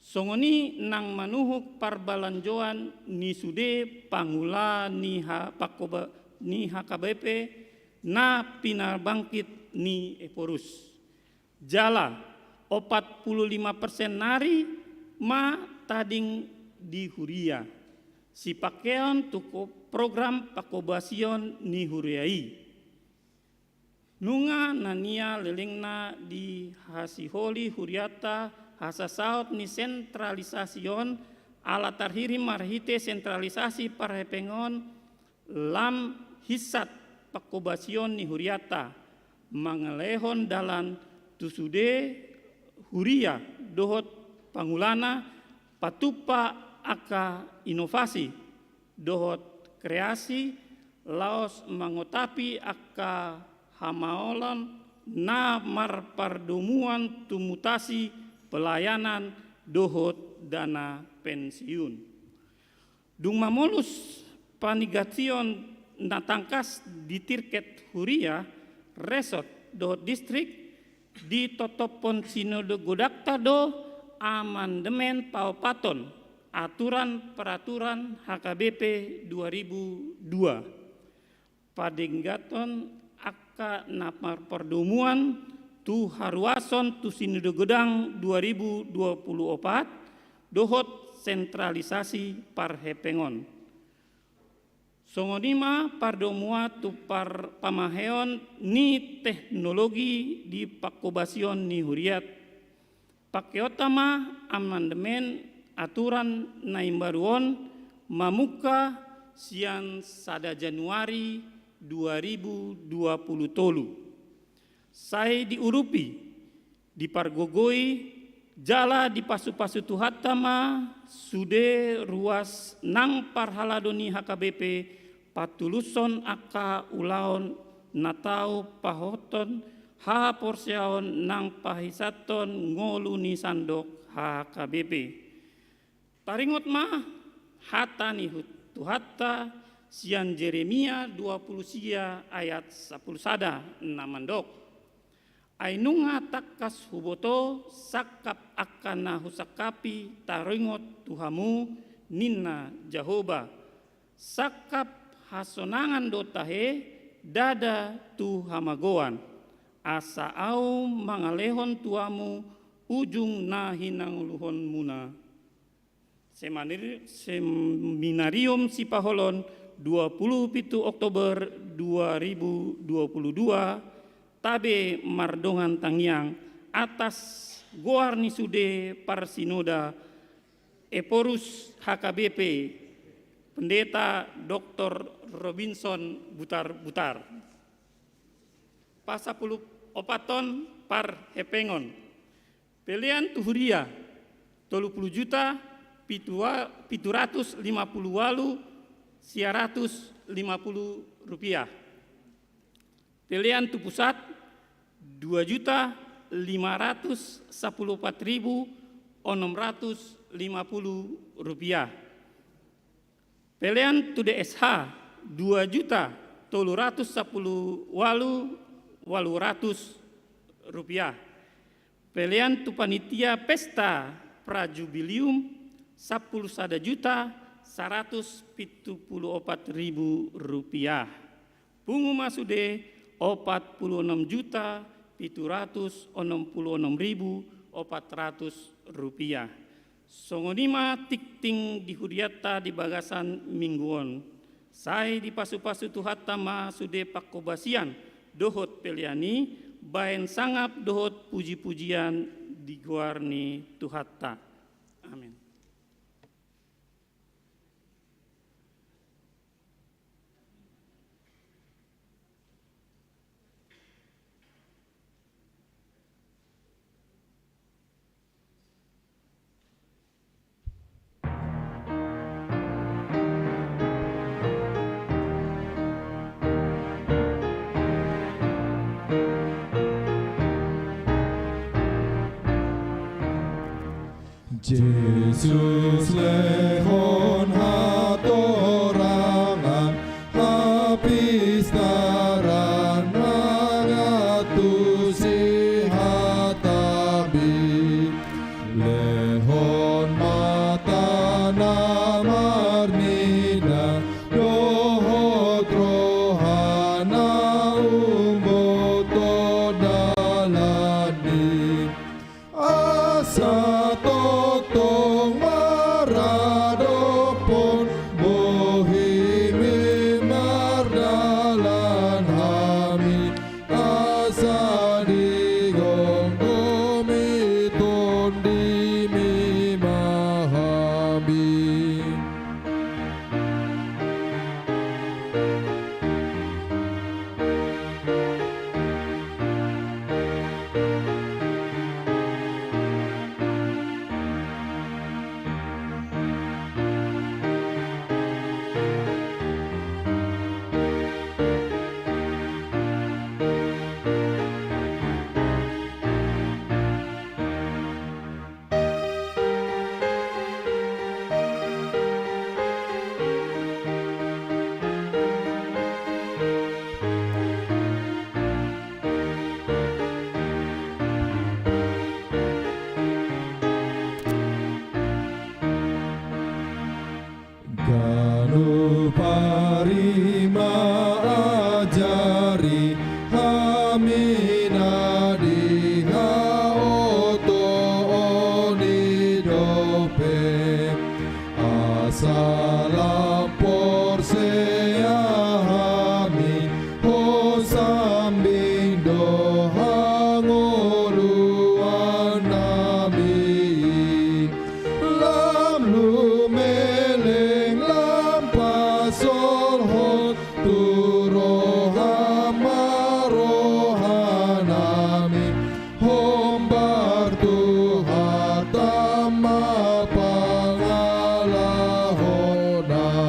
Songon i nang manuhuk parbalanjoan ni sude pangula ni ha-, pangkoba-, ni H K B P na pinarbangkit ni Ephorus. Jala opat puluh lima persen nari ma tading di huria, sipangkeon tu ko-, program pangkobasion ni huria i. Nunga na nian lelengna dihasiholi hurianta hasasaot ni sentralisasi on, ala tarhirim marhite sentralisasi parhepengon lam hinsat pangkobasion ni hurianta, mangalehon dalan tu sude huria dohot pangulana patumpa angka inovasi dohot kreasi, laos mangotapi angka hamaolon na marpardomuan tu mutasi pelayanan dohot dana pensiun. Dung mamolus panigation na tangkas di tirket huria, resort dohot distrik, ditotophon sinode godangta do amandemen paopathon aturan peraturan H K B P dua ribu dua. Padenggathon angka na marpardomuan tu haruason tu sinode godang dua ribu dua puluh opat dohot sentralisasi parhepengon. Songon i ma pardomuan tu par-, pamaheon ni teknologi di pangkobasion ni huriat. Pangkeonta ma amandemen aturan na imbaru on mamungka sian sada Januari dua ribu dua puluh tolu. Sai diurupi, dipargogoi, jala dipasupasu Tuhanta ma sude ruas nang parhalado ni H K B P, patulushon angka ulaon na tau pahothon haporseaon nang pahisathon ngolu ni sandok H K B P. Taringot ma hata ni hu-, Tuhanta sian Jeremia dua puluh sia ayat sapuluh sada na mandok: Ai nunga tangkas huboto sangkap angka na husangkapi taringot tu hamu, ninna Jahowa, sangkap hasonangan do tahe, ndada tu hamagoan, asa ahu mangalehon tu hamu ujung na hinangoluhonmuna. Semanir-, Seminarium Sipaholon, dua puluh pitu Oktober dua ribu dua puluh dua, tabe mardongan tangiang atas goar ni sude parsinoda Ephorus H K B P, Pendeta Doktor Robinson Butar-Butar. Pasapuluopathon parhepengon. Pelean tu huria, tolu puluh juta pitu wa-, pitu ratus lima puluh walu sia ratus lima puluh rupiah. Pelean tu pusat, dua juta lima ratus sapuluh opat ribu onom ratus lima puluh rupiah. Pelean tu D S H, dua juta tolu ratus sapuluh walu walu ratus rupiah. Pelean tu panitia pesta prajubilium, sampulu sada juta saratus pitu pulu opat ribu rupiah. Pungu ma sude, opat pulu onom juta pitu ratus onom pulu onom ribu opat ratus rupiah. Songon i ma tingting di hurianta di bagasan minggu on. Sai dipasupasu Tuhanta ma sude pangkobasian dohot pelean i, bahen sangap dohot pujipujian di goar ni Tuhanta. Amin. Jesus, lehon hatorangan, hapistaran, mangantusi hataMi. Lehon ma tano marnida dohot roha na umboto dalanMi. Asa tongtong maradophon bohiMi mardalan hami, asa digomgomi TondiMi ma hami. Ganup ari ma ajari hami na dihaotoon i dope, asa lam porsea hami, hosambing do hangoluan nami. Lam lumeleng, lam pasolhot tu roham ma roha nami, hombar tu hataM ma pangalahona.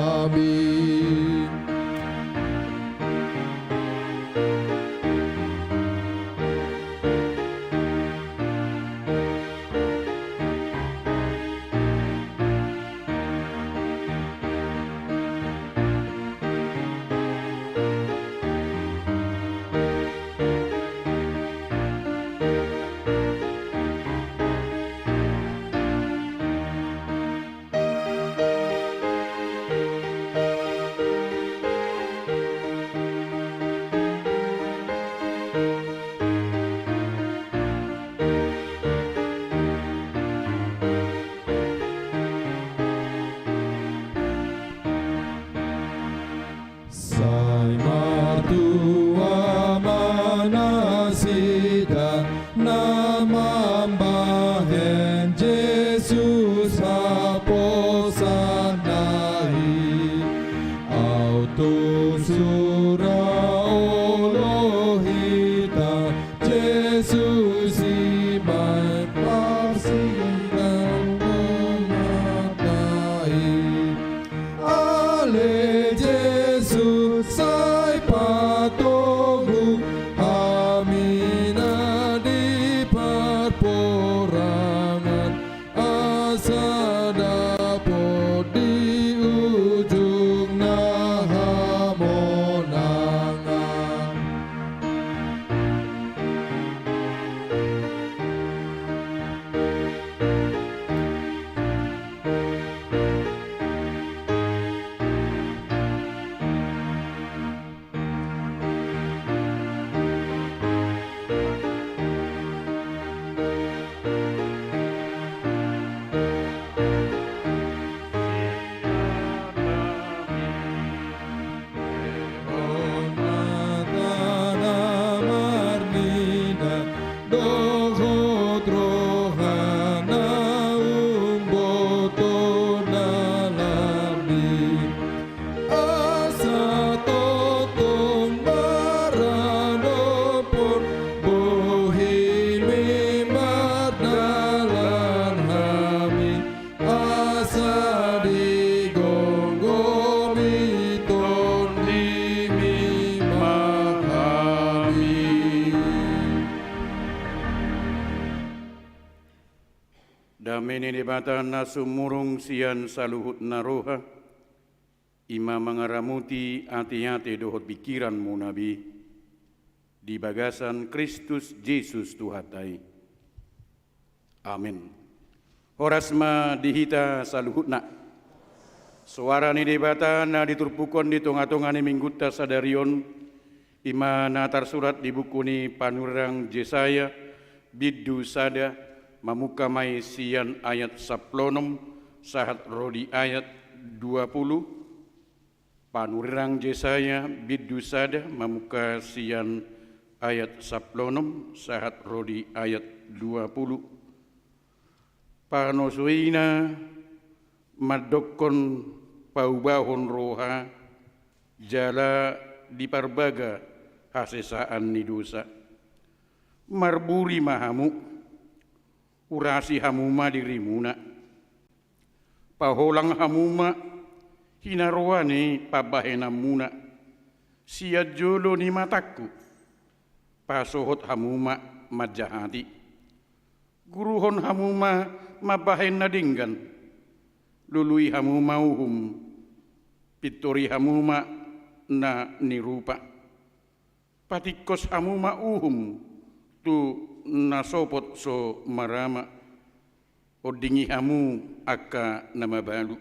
Debata na sumurung sian saluhutna roha, i ma mangaramoti ateate dohot pingkiranmuna be, di bagasan Kristus Jesus Tuhanta i. Amen. Horas ma di hita saluhutna. Soara ni Debata na diturpukhon di tongatonga ni Minggunta sadari on, i ma na tarsurat di buku ni panurirang Jesaya, bindu sada, mamungka ma i sian ayat sampulu onom sahat ro di ayat dua pulu. Panurirang Jesaya, bindu sada, mamungka sian ayat sampulu onom sahat ro di ayat dua pulu. Panosuina mandokkon paubahon roha, jala diparbaga hasesaan ni dosa. Marburi ma hamu, urasi hamu ma dirimuna. Paholang hamu ma hinaroan ni pambahenanmuna sian jolo ni matangku. Pasohot hamu ma manjahati. Guruhon hamu ma mambahen na denggan. Lului hamu ma uhum. Pintori hamu ma na nirupa. Patingkos hamu ma uhum tu na sopot so marama. Ondingi hamu angka na mabalu.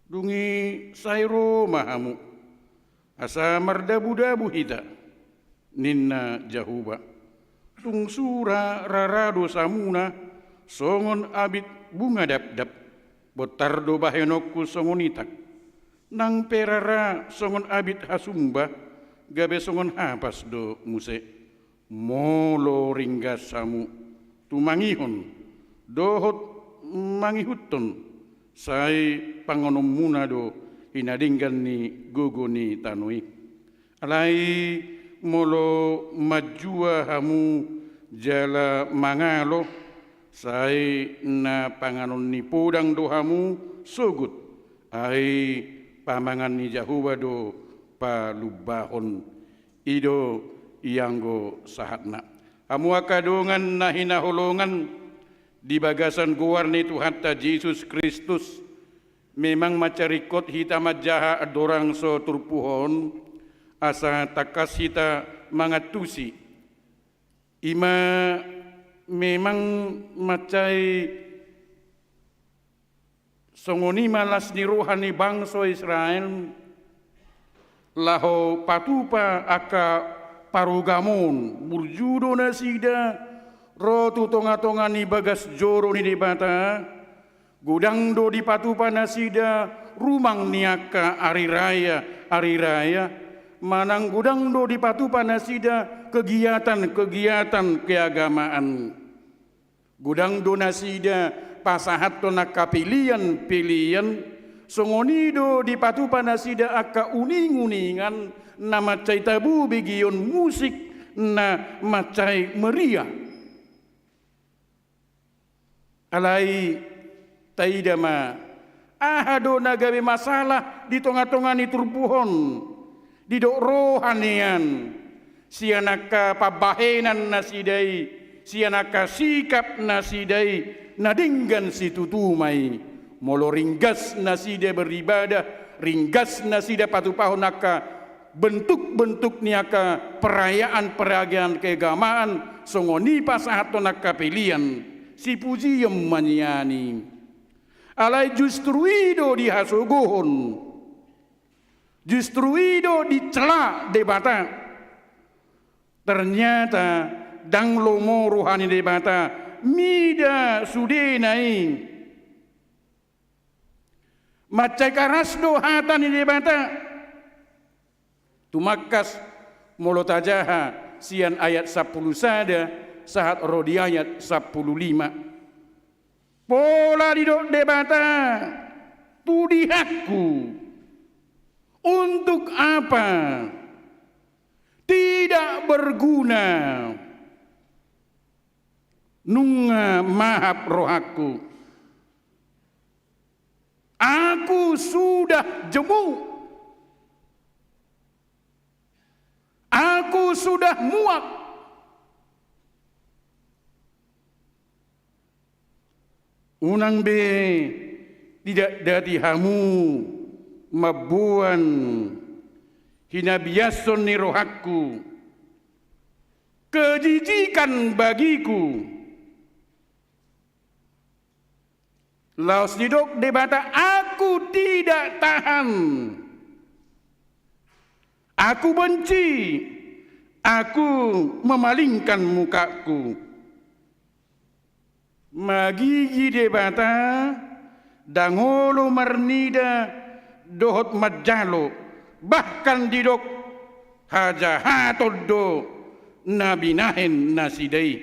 Dung i sai ro ma hamu, asa mardabudabu hita, ninna Jahowa. Tung sura rara dosamuna songon abit bunga dapdap, bontar do bahenonku songon itak. Nang pe rara songon abit hasumba, gabe songon hapas do muse. Molo ringgas hamu tumangihon dohot mangihuthon, sai panganonmuna do hinadenggan ni gogo ni tano i. Alai molo manjua hamu jala mangalo, sai na panganon ni podang do hamu sogot. Ai pamangan ni Jahowa do palumbahon. I do ianggo sahatna. Hamu angka dongan na hinaholongan, di bagasan goar ni Tuhanta Jesus Kristus, memang mansai ringkot hita manjaha andorang so turpuk on, asa tangkas hita mangantusi. I ma memang mansai songon i ma las ni roha ni bangso Israel, laho patupa angka parugamoon, burju do nasida ro tu tongatonga ni bagas joro ni Debata, godang do dipatupa nasida rumang ni angka ari raya, ari raya, manang godang do dipatupa nasida kegiatan-kegiatan keagamaan. Godang do nasida pasahathon angka pelean-pelean, songon i do dipatupa nasida angka uning-uningan na mansai tabo, begeon musik na mansai meriah. Alai taida ma, aha do na gabe masalah di tongatonga ni turpuk on, didok roha nian, sian angka pambahenan nasida i, sian angka sikap nasida i, na denggan situtu ma i. Molo ringgas nasida beribadah, ringgas nasida patupahon angka bentuk-bentuk ni angka perayaan-perayaan keagamaan, songon i pasahathon angka pelean, sipujion ma nian i. Alai justru i do dihasogohon. Justru i do dicela Debata. Ternyata ndang lomo roha ni Debata mida sudena i. Mansai karas do hata ni Debata. Tumangkas molo tajaha sian ayat sampulu sada sahat ro di ayat sampulu lima. Pola didok Debata, tudihanku, untuk apa? Tidak berguna. Nunga mahap rohangku. Aku sudah jemu. Aku sudah muak. Unang be didatdati hamu mamboan hinabiashon ni rohangku, kejijikan bagiku. Laos didok Debata, "Aku tidak tahan. Aku benci. Aku memalingkan mukaku." Magigi Debata, ndang olo marnida dohot manjalo, bahkan didok, hajahaton do na binahen nasida i.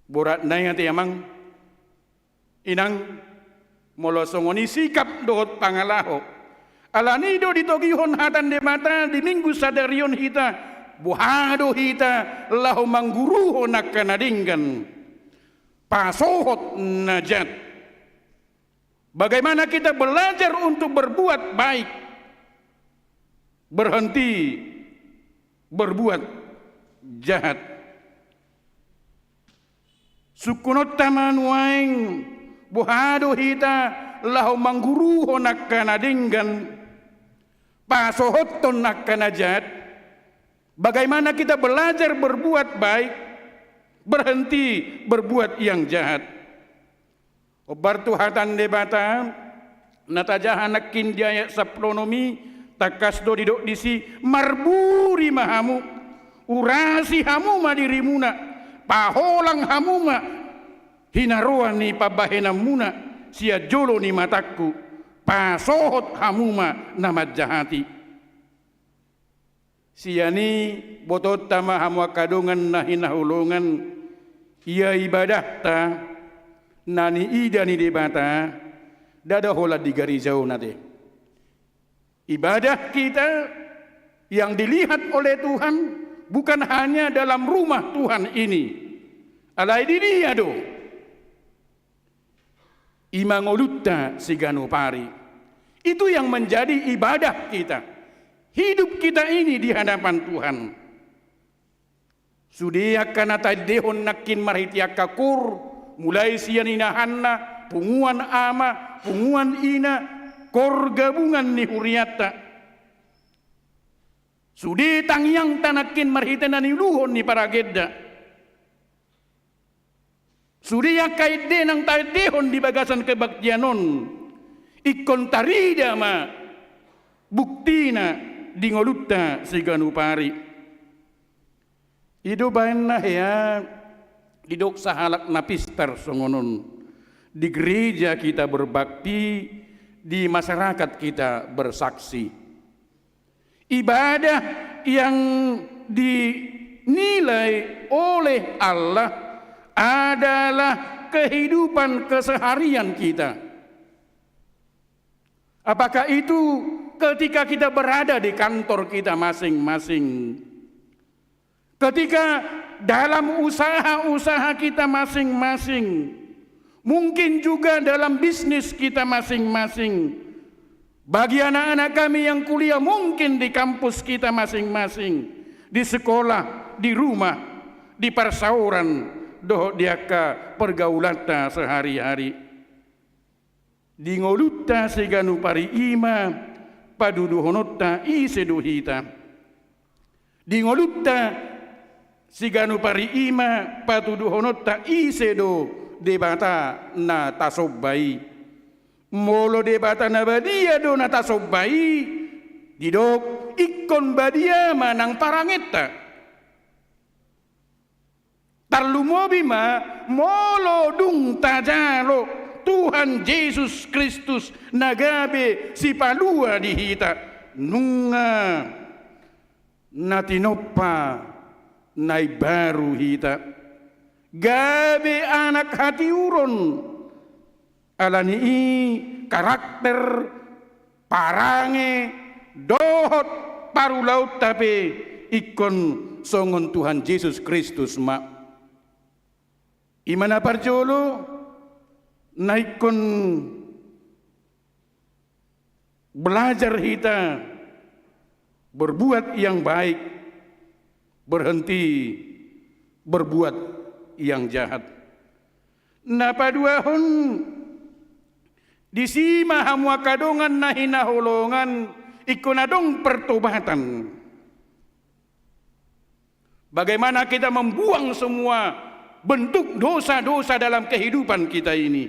Borat nai ate amang, inang, molo songon i sikap dohot pangalaho. Alani do ditogihon hata ni Debata di Minggu sadari on hita, boha do hita laho mangguruhon angka na denggan, pasohot na jat. Bagaimana kita belajar untuk berbuat baik, berhenti berbuat jahat. Sungkunonta ma nuaeng, boha do hita laho mangguruhon angka na denggan, pasohothon angka na jat? Bagaimana kita belajar berbuat baik, berhenti berbuat yang jahat? Hombar tu hata ni Debata, na tajaha nangkin di ayat sampulu onom i, tangkas do didok disi, marburi ma hamu, urasi hamu ma dirimuna, paholang hamu ma hinaroan ni pambahenanmuna sian jolo ni matangku, pasohot hamu ma na manjahati. Sian i botoonta ma hamu angka dongan na hinaholongan, ia ibadahta na niida ni Debata, ndada holan di gareja on ate. Ibadah kita yang dilihat oleh Tuhan bukan hanya dalam rumah Tuhan ini. Alai di dia do? I ma ngolunta siganup ari. Itu yang menjadi ibadah kita. Hidup kita ini di hadapan Tuhan. Sude angka na taendehon nangkin marhite angka koor, mulai sian inahanna, punguan ama, punguan ina, koor gabungan ni hurianta. Sude tangiangta nangkin marhite na niuluhon ni paragenda. Sude angka ende naung taendehon di bagasan kebaktian on, ingkon tarida ma buktina di ngolunta siganup ari. I do baen na hea didok sahalak na pistar songon on, di gereja kita berbakti, di masyarakat kita bersaksi. Ibadah yang dinilai oleh Allah adalah kehidupan keseharian kita. Apakah itu ketika kita berada di kantor kita masing-masing? Ketika dalam usaha-usaha kita masing-masing, mungkin juga dalam bisnis kita masing-masing, bagi anak-anak kami yang kuliah mungkin di kampus kita masing-masing, di sekolah, di rumah, di parsaoran, dohot di angka pergaulanta sehari-hari. Di ngolunta siganup ari i ma patuduhononta ise do hita. Di ngolunta siganup ari i ma patuduhononta ise do Debata na tasomba i. Molo Debata na badia do na tasomba i, didok ingkon badia ma nang parangenta. Tarlumobi ma molo dung tajalo Tuhan Jesus Kristus na gabe Sipalua di hita, nunga na tinompa na imbaru hita, gabe anak hatiuron. Alani i karakter, parange, dohot parulaonta pe ingkon songon Tuhan Jesus Kristus ma. I ma na parjolo, na ingkon belajar hita berbuat yang baik, berhenti berbuat yang jahat. Na paduahon, disi ma hamu angka dongan na hinaholongan, ingkon adong pertobatan. Bagaimana kita membuang semua bentuk dosa-dosa dalam kehidupan kita ini.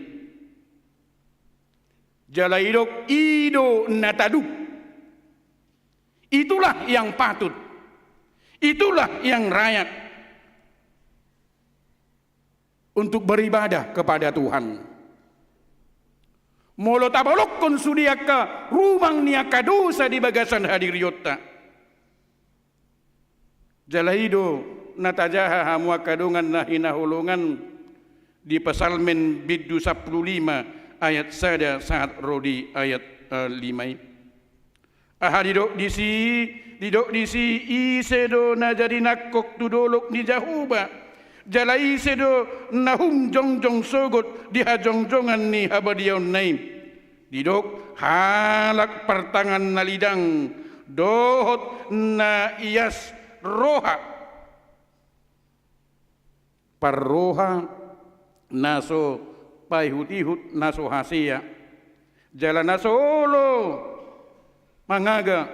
Jala didok i do na taduk. Itulah yang patut. Itulah yang layak untuk beribadah kepada Tuhan. Molo tabolongkon sude angka rumang ni angka dosa di bagasan hadirionta. Jala i do na tajaha hamu angka dongan na hinaholongan di Psalmen bindu sampulu lima ayat sada sahat ro di ayat, eh, lima i. Aha didok disi, didok disi, ise do na jadi nangkok tu dolok ni Jahowa, jala ise do na hum jongjong sogot di hajongjongan ni habadiaonna i. Didok halak partangan na lidang, dohot na ias roha. Parroha na so paihut-ihut, na so hasea, jala na so olo mangaga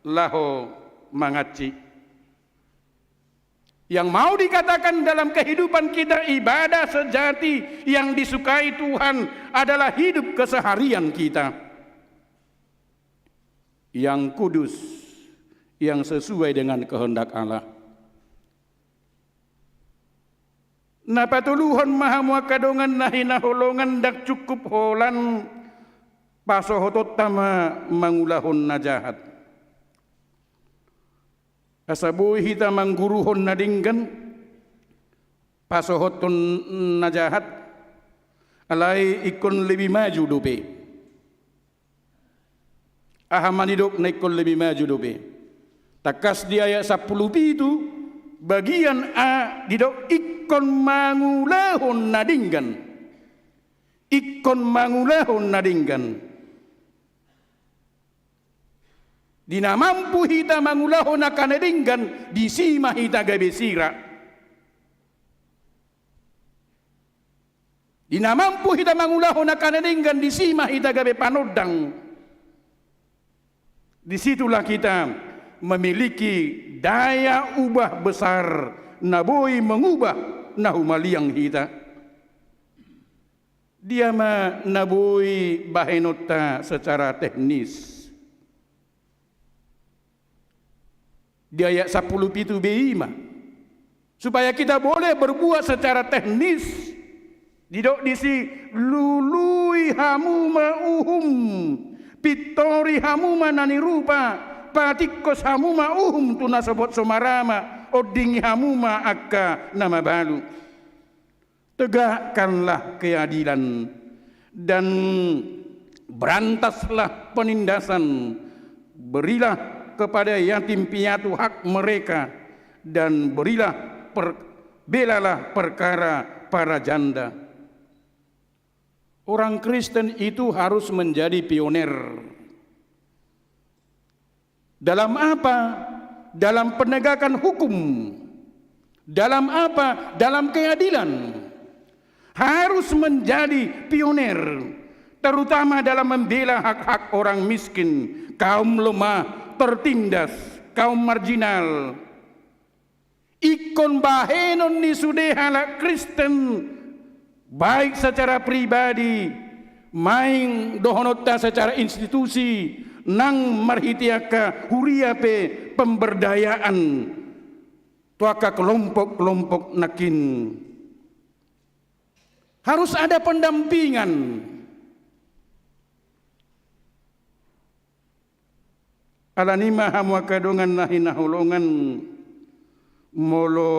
laho mangansi. Yang mau dikatakan dalam kehidupan kita, ibadah sejati yang disukai Tuhan adalah hidup keseharian kita yang kudus, yang sesuai dengan kehendak Allah. Na patoluhon ma hamu angka dongan na hinaholongan, ndang cukup holan pasohotonta ma mangulahon na jahat. Asa boi hita mangguruhon na denggan, pasohothon na jahat, alai ingkon lebih maju dope. Aha ma nidokna ingkon lebih maju dope? Tangkas di ayat sampulu pitu, bagian a, didok ingkon mangulahon na denggan. Ingkon mangulahon na denggan. Di na mampu hita mangulahon angka na denggan, disi ma hita gabe sira. Di na mampu hita mangulahon angka na denggan, disi ma hita gabe panondang. Di situlah kita memiliki daya ubah besar na boi mengubah na humaliang hita. Dia ma na boi bahenonta secara teknis? Di ayat sampulu pitu b i ma. Supaya kita boleh berbuat secara teknis, didok disi, lului hamu ma uhum, pintori hamu ma na nirupa, patingkos hamu ma uhum tu na sogot so marama, ondingi hamu ma angka na mabalu. Tegakkanlah keadilan dan berantaslah penindasan. Berilah kepada yatim piatu hak mereka, dan berilah per-, belalah perkara para janda. Orang Kristen itu harus menjadi pioner. Dalam apa? Dalam penegakan hukum. Dalam apa? Dalam keadilan. Harus menjadi pioner, terutama dalam membela hak-hak orang miskin, kaum lemah, tertindas, kaum marginal. Ingkon bahenon ni sude halak Kristen, baik secara pribadi, maing dohononta secara institusi, nang marhite angka huria pe pemberdayaan tu angka kelompok-kelompok nangkin. Harus ada pendampingan. Alani i ma hamu angka dongan na hinaholongan, molo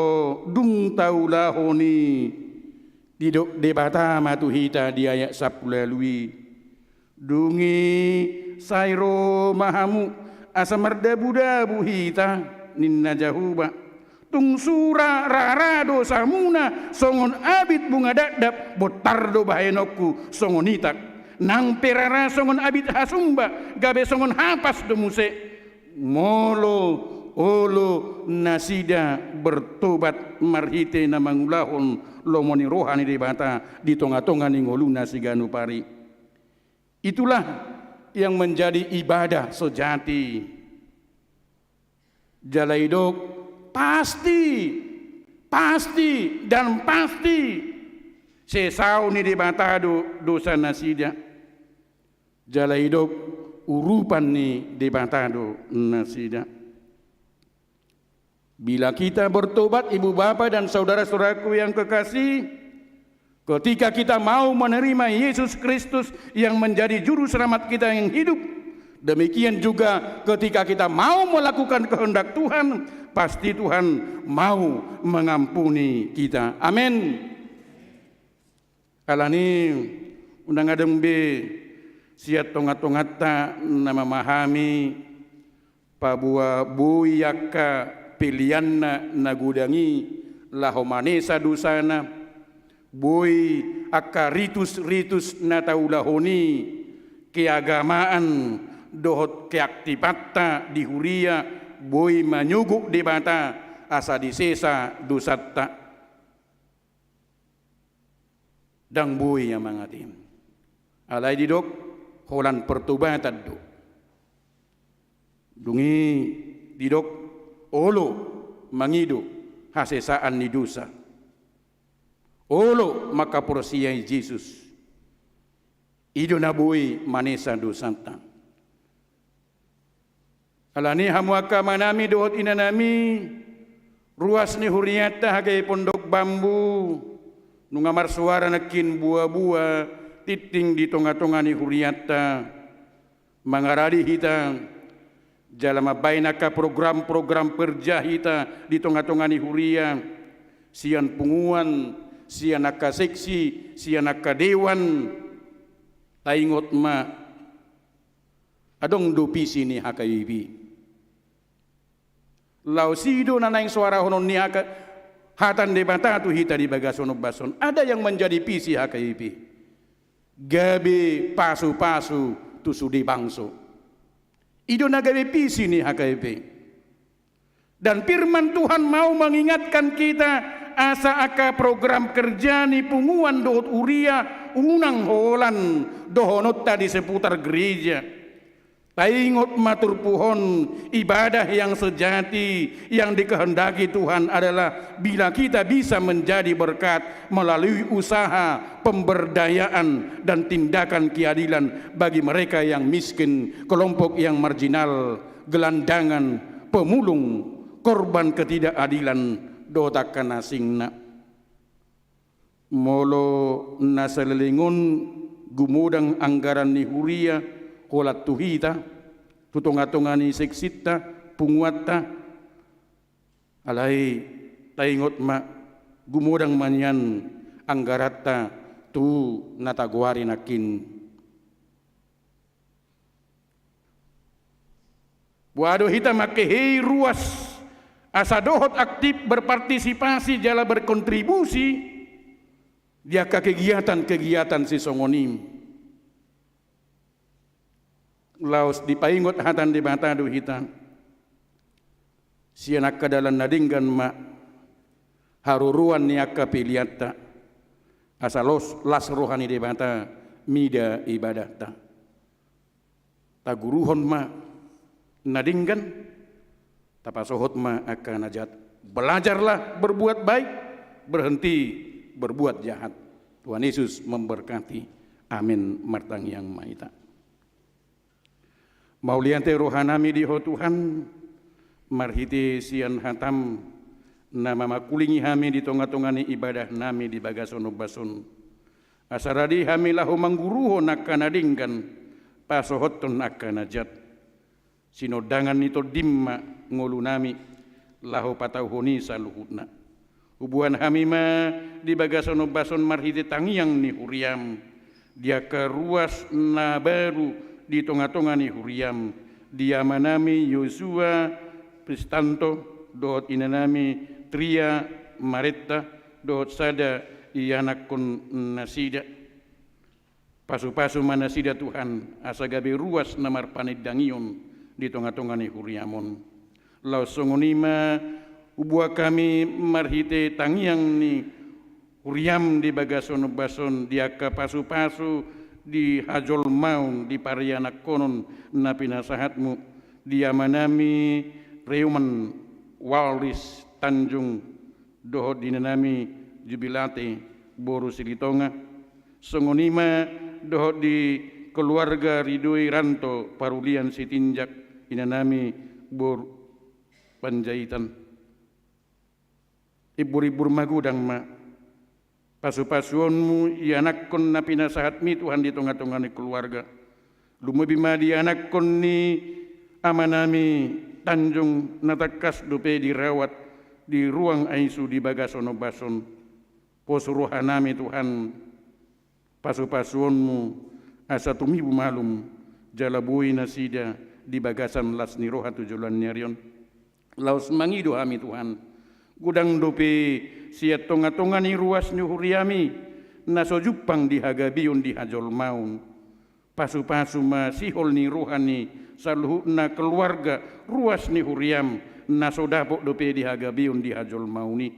dung taulahon i, didok Debata ma tu hita di ayat sampulu ualu i. Dung i sai ro ma hamu asa mardabudabu hita, ninna Jahowa. Tung sura rara dosamuna songon abit bunga dakdak, bontar do bahenonku songon itak. Nang pe rara songon abit hasumba, gabe songon hapas do muse. Molo olo nasida bertobat marhite na mangulahon lomo ni roha ni Debata di tonga-tonga ni ngoluna siganup ari. Itulah yang menjadi ibadah sejati. Jala didok, pasti, pasti, dan pasti sesaon ni Debata do dosa nasida. Jala didok, urupan ni Debata do nasida. Bila kita bertobat, ibu bapa dan saudara-saudaraku yang kekasih, ketika kita mau menerima Yesus Kristus yang menjadi juru selamat kita yang hidup, demikian juga ketika kita mau melakukan kehendak Tuhan, pasti Tuhan mau mengampuni kita. Amin. Alani, unang adong be sian tonga-tonganta na mamahami paboa boi angka peleanna na godang i laho manesa dosana, boi angka ritus-ritus na taulahon i, keagamaan dohot keaktifanta di huria boi manyogot Debata asa disesa dosanta. Ndang boi, amang, ate. Alai didok, holan pertobatan do. Dung i didok, olo mangido hasesaan ni dosa. Olo mangkaporseai Jesus. I do na boi manesa dosanta. Alani, hamu angka amanami dohot inanami, ruas ni hurianta H K I P Pondok Bambu, nunga marsuara nangkin buabua tingting di tonga-tonga ni hurianta. Mangaradi hita jala mambahen angka program-program kerja hita di tonga-tonga ni huria, sian punguan, sian angka seksi, sian angka dewan. Taingot ma, adong do visi ni H K I P. Laos i do na naeng soarahonon ni hata, hata ni Debata tu hita di bagasan ombas on. Ada yang menjadi visi H K I P. Gabe pasu-pasu tu sude bangso. I do na gabe visi ni H K I P. Dan firman Tuhan mau mengingatkan kita, asa angka program kerja ni punguan dohot huria unang holan dohononta di seputar gereja. Taingot ma turpuk on, ibadah yang sejati yang dikehendaki Tuhan adalah bila kita bisa menjadi berkat melalui usaha, pemberdayaan, dan tindakan keadilan bagi mereka yang miskin, kelompok yang marginal, gelandangan, pemulung, korban ketidakadilan, dohot angka na asingna. Molo na saleleng on gumodang anggaran ni huria holan tu hita, tu tonga-tonga ni seksinta, punguanta, alai taingot ma, gumodang ma nian anggaranta tu na tagoari nangkin. Boha do hita mangkehei ruas asa dohot aktif berpartisipasi jala berkontribusi di angka kegiatan-kegiatan sisongon i. Laos dipaingot hata ni Debata do hita. Sian angka dalan na denggan ma haroroan ni angka peleanta, asa los, las roha ni Debata mida ibadahta. Taguruhon ma na denggan, tapasohot ma angka na jat. Belajarlah berbuat baik, berhenti berbuat jahat. Tuhan Yesus memberkati. Amin. Martangiang ma hita. Mauliate rohanami di Ho Tuhan, marhite sian hataM na mamangkulingi hami di tonga-tonga ni ibadahnami di bagasan ombas on. Asa rade hami laho mangguruhon angka na denggan, pasohothon angka na jat. Sinondangan ni TondiM ma ngolunami, laho patauhon i saluhutna. Huboan hami ma di bagasan ombas on marhite tangiang ni huriaM, di angka ruas na baru di tonga-tonga ni huriaM, di amanami Yosua Pristanto, dohot inanami Tria Maretta, dohot sada ianakhon nasida. Pasu-pasu ma nasida Tuhan, asa gabe ruas na marpanindangion di tonga-tonga ni huriaM on. Laos songon i ma huboan hami marhite tangiang ni huriam di bagasan ombas on di angka pasupasu di hajolmaon di parianakhonon na pinasahatmu di amanami Reuman Walris Tanjung dohot di inanami Jubilate boru Silitonga. Songon i ma dohot di keluarga Ridho Iranto Parulian Sitinjak inanami boru Panjaitan. Imbur-imbur magodang ma pasupasuonmu ianakhon na pinasahatmi Tuhan di tonga-tonga ni keluarga. Lumobi ma di anakhon ni amanami Tanjung na tangkas dope dirawat di ruang I C U di bagasan ombas on. Pos rohanami Tuhan pasupasuonmu asa tumibu malum jala boi nasida di bagasan las ni roha tu joloan ni ari on. Laos mangido hami Tuhan, godang dope sian tonga-tonga ni ruas ni huriami na so jumpang di hagabeon di hajolmaon. Pasupasu ma sihol ni roha ni saluhutna keluarga ruas ni huriam na so dapot dope di hagabeon di hajolmaon i.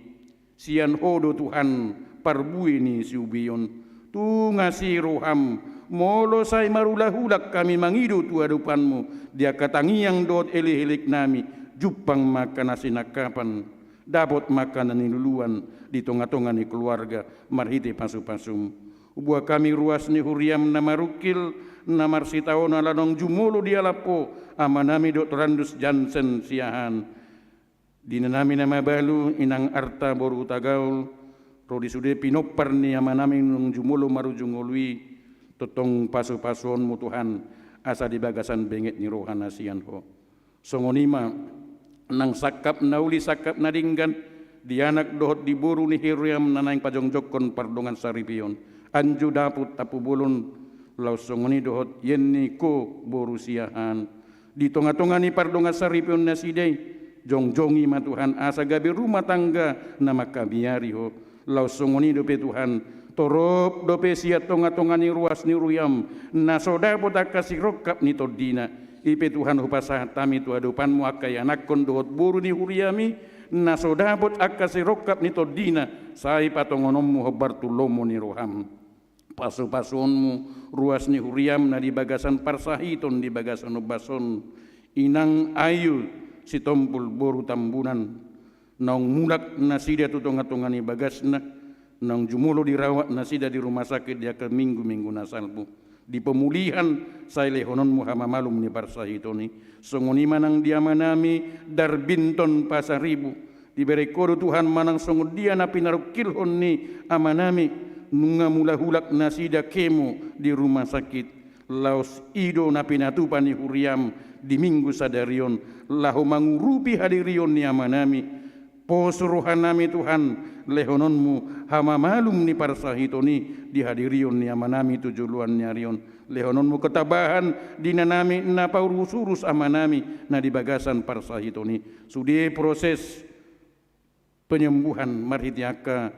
Sian Ho do Tuhan parbue ni siubeon. Tung asi roham, molo sai marulak-ulak hami mangido tu adopanmu di angka tangiang dohot elek-eleknami, jumpang ma angka na sinangkapan, dapot ma angka na niluluan di tonga-tonga ni keluarga marhite pasupasum. Huboan hami ruas ni huriam na marungkil na marsitaonon ala naung jumolo dialap Ho amanami dohot Randus Jansen Siahaan. Di inanami na mabalu inang Arta boru Hutagaol, ro di sude pinompar ni amanami naung jumolo marujung ngolu i, tongtong pasupasuonmu Tuhan, asa di bagasan benget ni roha na sian Ho. Songon i ma nang sangkap na uli sangkap na denggan, di anak dohot di boru ni huriam na naeng pajongjongkon pardongan saripeon. Anju dapot tampubolon, laos songon i dohot Yenny Ko boru Siahaan. Di tonga-tonga ni pardongan saripeon nasida i, jongjongi ma Tuhan asa gabe rumah tangga na mangkabiari Ho. Laos songon i dope Tuhan, torop dope sian tonga-tonga ni ruas ni huriam na so dapot angka sirongkap ni tondina. I pe Tuhan hupasahat hami tu adopanmu angka ianakhon dohot boru ni huriami na so dapot angka sirongkap ni tondina, sai patongononmu hombar tu lomo ni roham. Pasupasuonmu ruas ni huriam na di bagasan parsahiton di bagasan ombas on, inang Ayu Sitompul boru Tambunan, naung mulak nasida tu tonga-tonga ni bagasna, naung jumolo dirawat nasida di rumah sakit di angka minggu-minggu na salpu. Di pemulihan sai lehononmu hamamalum ni parsahiton i. Songon i ma nang di amanami Darbinton Pasaribu. Dibereng Ho do Tuhan manang songon dia na pinarungkilhon ni amanami, nunga mulak-ulak nasida kemo di rumah sakit. Laos i do na pinatupa ni huriam di minggu sadari on, laho mangurupi hadirion ni amanami. Pos rohanami Tuhan, lehononmu hamamalum ni parsahiton i di hadirion ni amanami tu joloan ni ari on. Lehononmu ketabahan di inanami na paurus-urus amanami na di bagasan parsahiton i. Sude proses penyembuhan marhite angka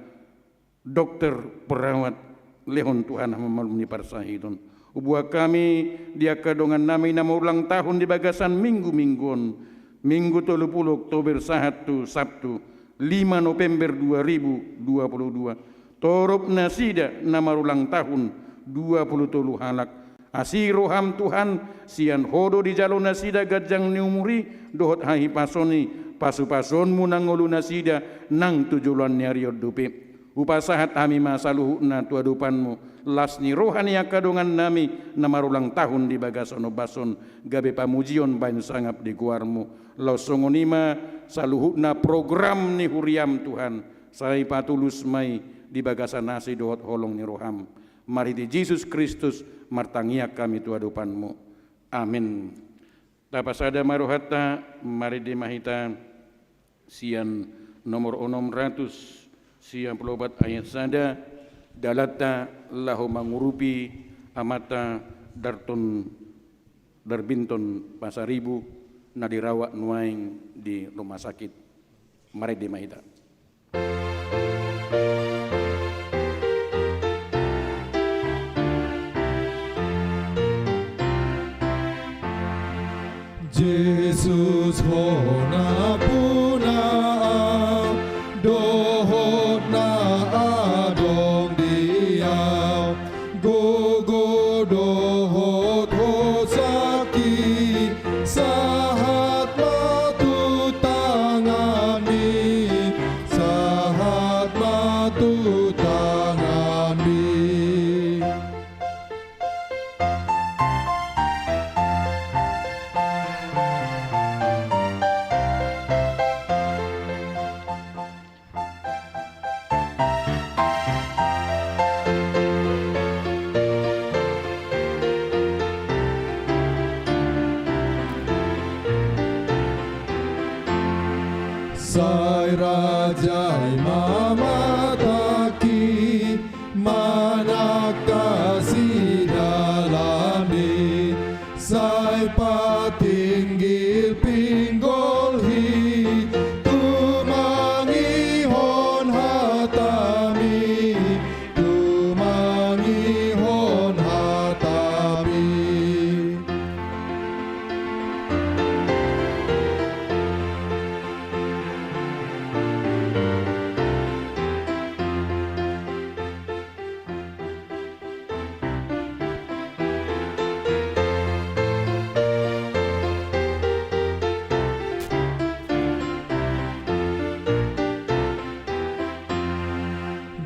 dokter, perawat, lehon Tuhan hamamalum ni parsahiton. Huboan hami di angka dongannami na marulang tahun di bagasan minggu-minggu on, Minggu tolu pulu Oktober sahat tu Sabtu lima November dua ribu dua pulu dua. Torop nasida na marulang tahun dua pulu tolu halak. Asi roham Tuhan, sian Ho do dijalo nasida ganjang ni umur i dohot hahipason i, pasupasuonmu nang ngolu nasida nang tu joloan ni ari on dope. Hupasahat hami ma saluhutna tu adopanmu, las ni roha ni angka dongannami na marulang tahun di bagasan ombas on, gabe pamujion bahen sangap di goarmu. Laos songon i ma saluhutna program ni huriam Tuhan, sai patulus ma i di bagasan asi dohot holong ni roham. Marhite Jesus Kristus martangiang hami tu adopanmu. Amin. Tapasada ma rohanta, marende ma hita sian nomor onom ratus sia pulu opat ayat sada, dalanta laho mangurupi amanta Darton, Darbinton Pasaribu na dirawat nuaeng di rumah sakit. Marende ma hita. Jesus. Jesus, hona puna au, dohot na adong di au, gogo dohot hosaki, sahat ma tu tanganmi, sahat ma tu tanganmi. Sai rajai ma matangki, manangkasi dalanmi, sai patinggil pinggolhi, tumangihon hatami, tumangihon hatami.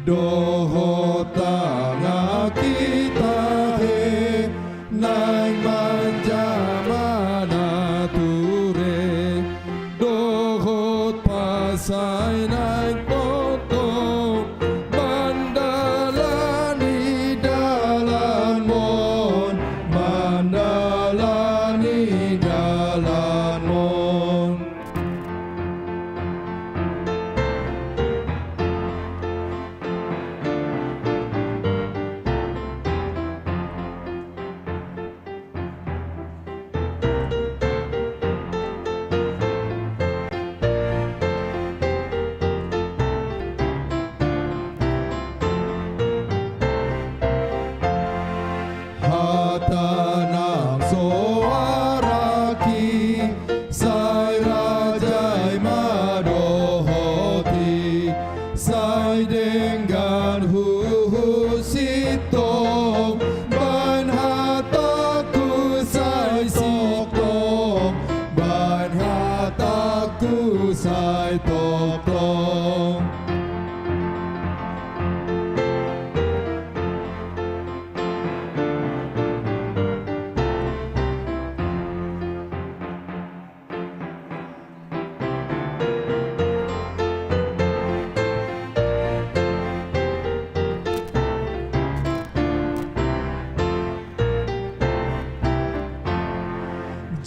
Dohot tanganki tahe, naeng manjama na ture, dohot pasai naeng tongtong, mandalani dalanmon, mandalani dalanmon. Hata nang soarangki, sai rajai ma dohot i, sai denggan huhut sintong, baen hatangku sai tongtong, baen hatangku sai tongtong.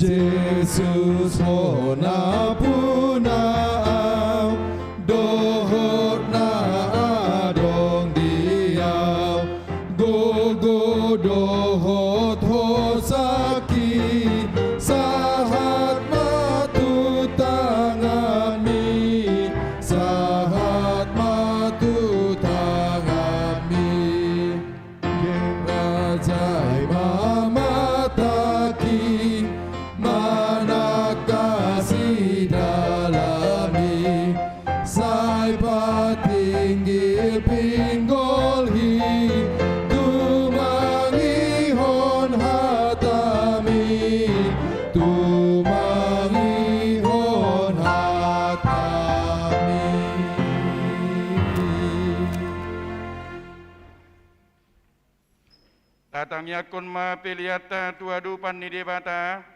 Jesus, hona puna au, dohot na adong di au, gogo dohot hosaki, sahat ma tu tanganmi, sahat ma tu tanganmi. Sai rajai ma matangki, manangkasi dalanmi, sai patinggil pinggolhi, tumangihon hatami, tumangihon hatami. Tatangiangkon ma peleanta tu adopan ni Debata.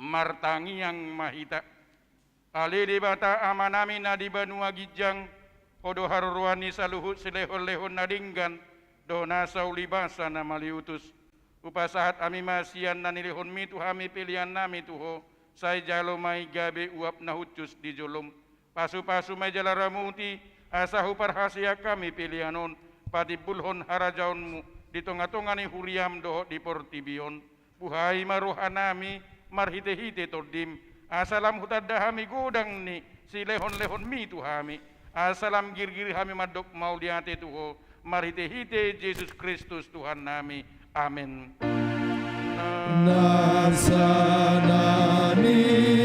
Martangiang ma hita. Ale Debata Amanami na di banua ginjang, Ho do haroroan ni saluhut silehonlehon na denggan dohot nasa ulibasa na maliutus. Hupasahat hami ma sian na nilehonmi tu hami peleannami tu Ho, sai jalo ma i gabe uap na hushus di jolom. Pasupasu ma i jala ramuti, asa huparhaseang hami pelean on patimbulhon harajaonmu di tongatonga ni huriam dohot di portibi on. Buhai ma rohanami marhitehite Tondim, asa lam hutanda hami godang ni silehonlehonmi tu hami, asa lam girgir hami mandok mauliate tu Ho, marhitehite Jesus Kristus Tuhannami. Amen. Nasa na ni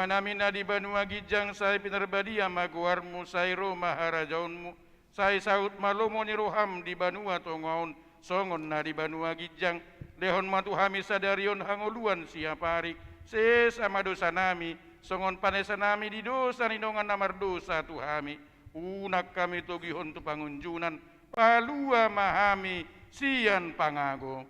Amanami na di banua ginjang, sai pinarbadia ma goarmu, sai ro ma harajaonmu, sai saut ma lomo ni roham di banua tonga on, songon na di banua ginjang. Lehon ma tu hami sadari on hangoluan siapari, sesa ma dosanami, songon panesanami di dosa ni dongan na mardosa tu hami. Unang hami togihon tu pangunjunan, palua ma hami sian pangago.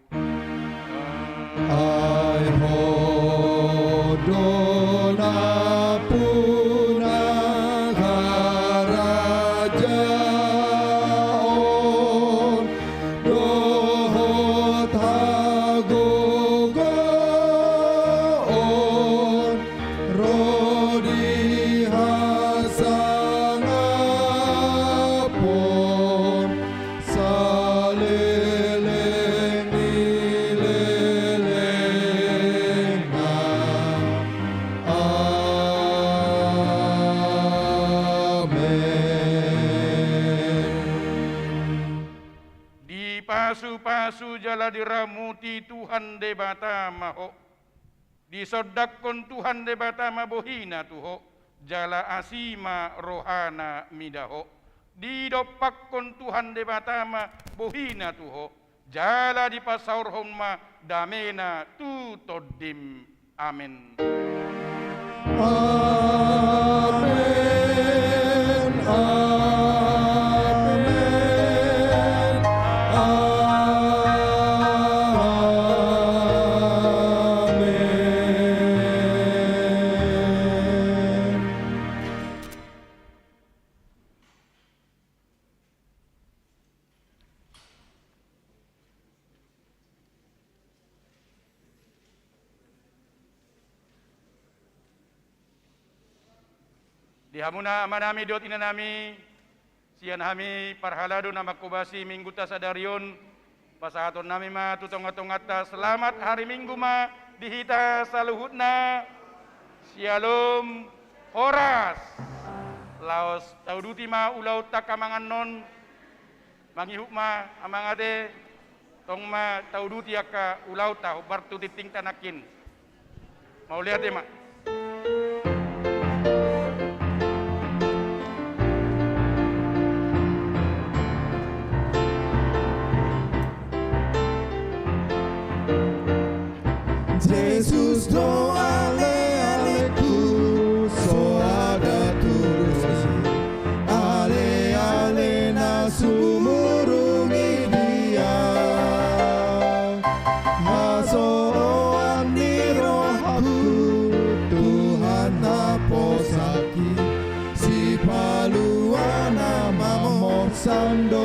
Ai Ho do nampuna harajaon dohot hagogoon, ro di hasangapon saleleng ni lelengna. Amen. Dipasupasu jala diramoti Tuhan Debata ma ho. Disondangkon Tuhan Debata ma bohina tu ho, jala asi ma rohana mida ho. Didompakkon Tuhan Debata ma bohina tu ho, jala dipasaorhon ma damena tu tondim. Amen. Amen, amen, amen. Di hamuna amanami dohot inanami, sian hami parhalado na manghobasi Minggunta sadari on, pasahatonnami ma tu tongatonganta, selamat hari Minggu ma di hita saluhutna. Syalom, horas. Laos tauduti ma ulaonta angka mangan on. Mangihut ma amang ate, tong ma tauduti angka ulaonta hombar tu tingtingta nangkin. Mauliate ma. Jesus do alealeku, so ada tusi aleale na sumurung di Dia. Hasohotan ni rohaku, Tuhan naposaki, Sipalua na mamorsan do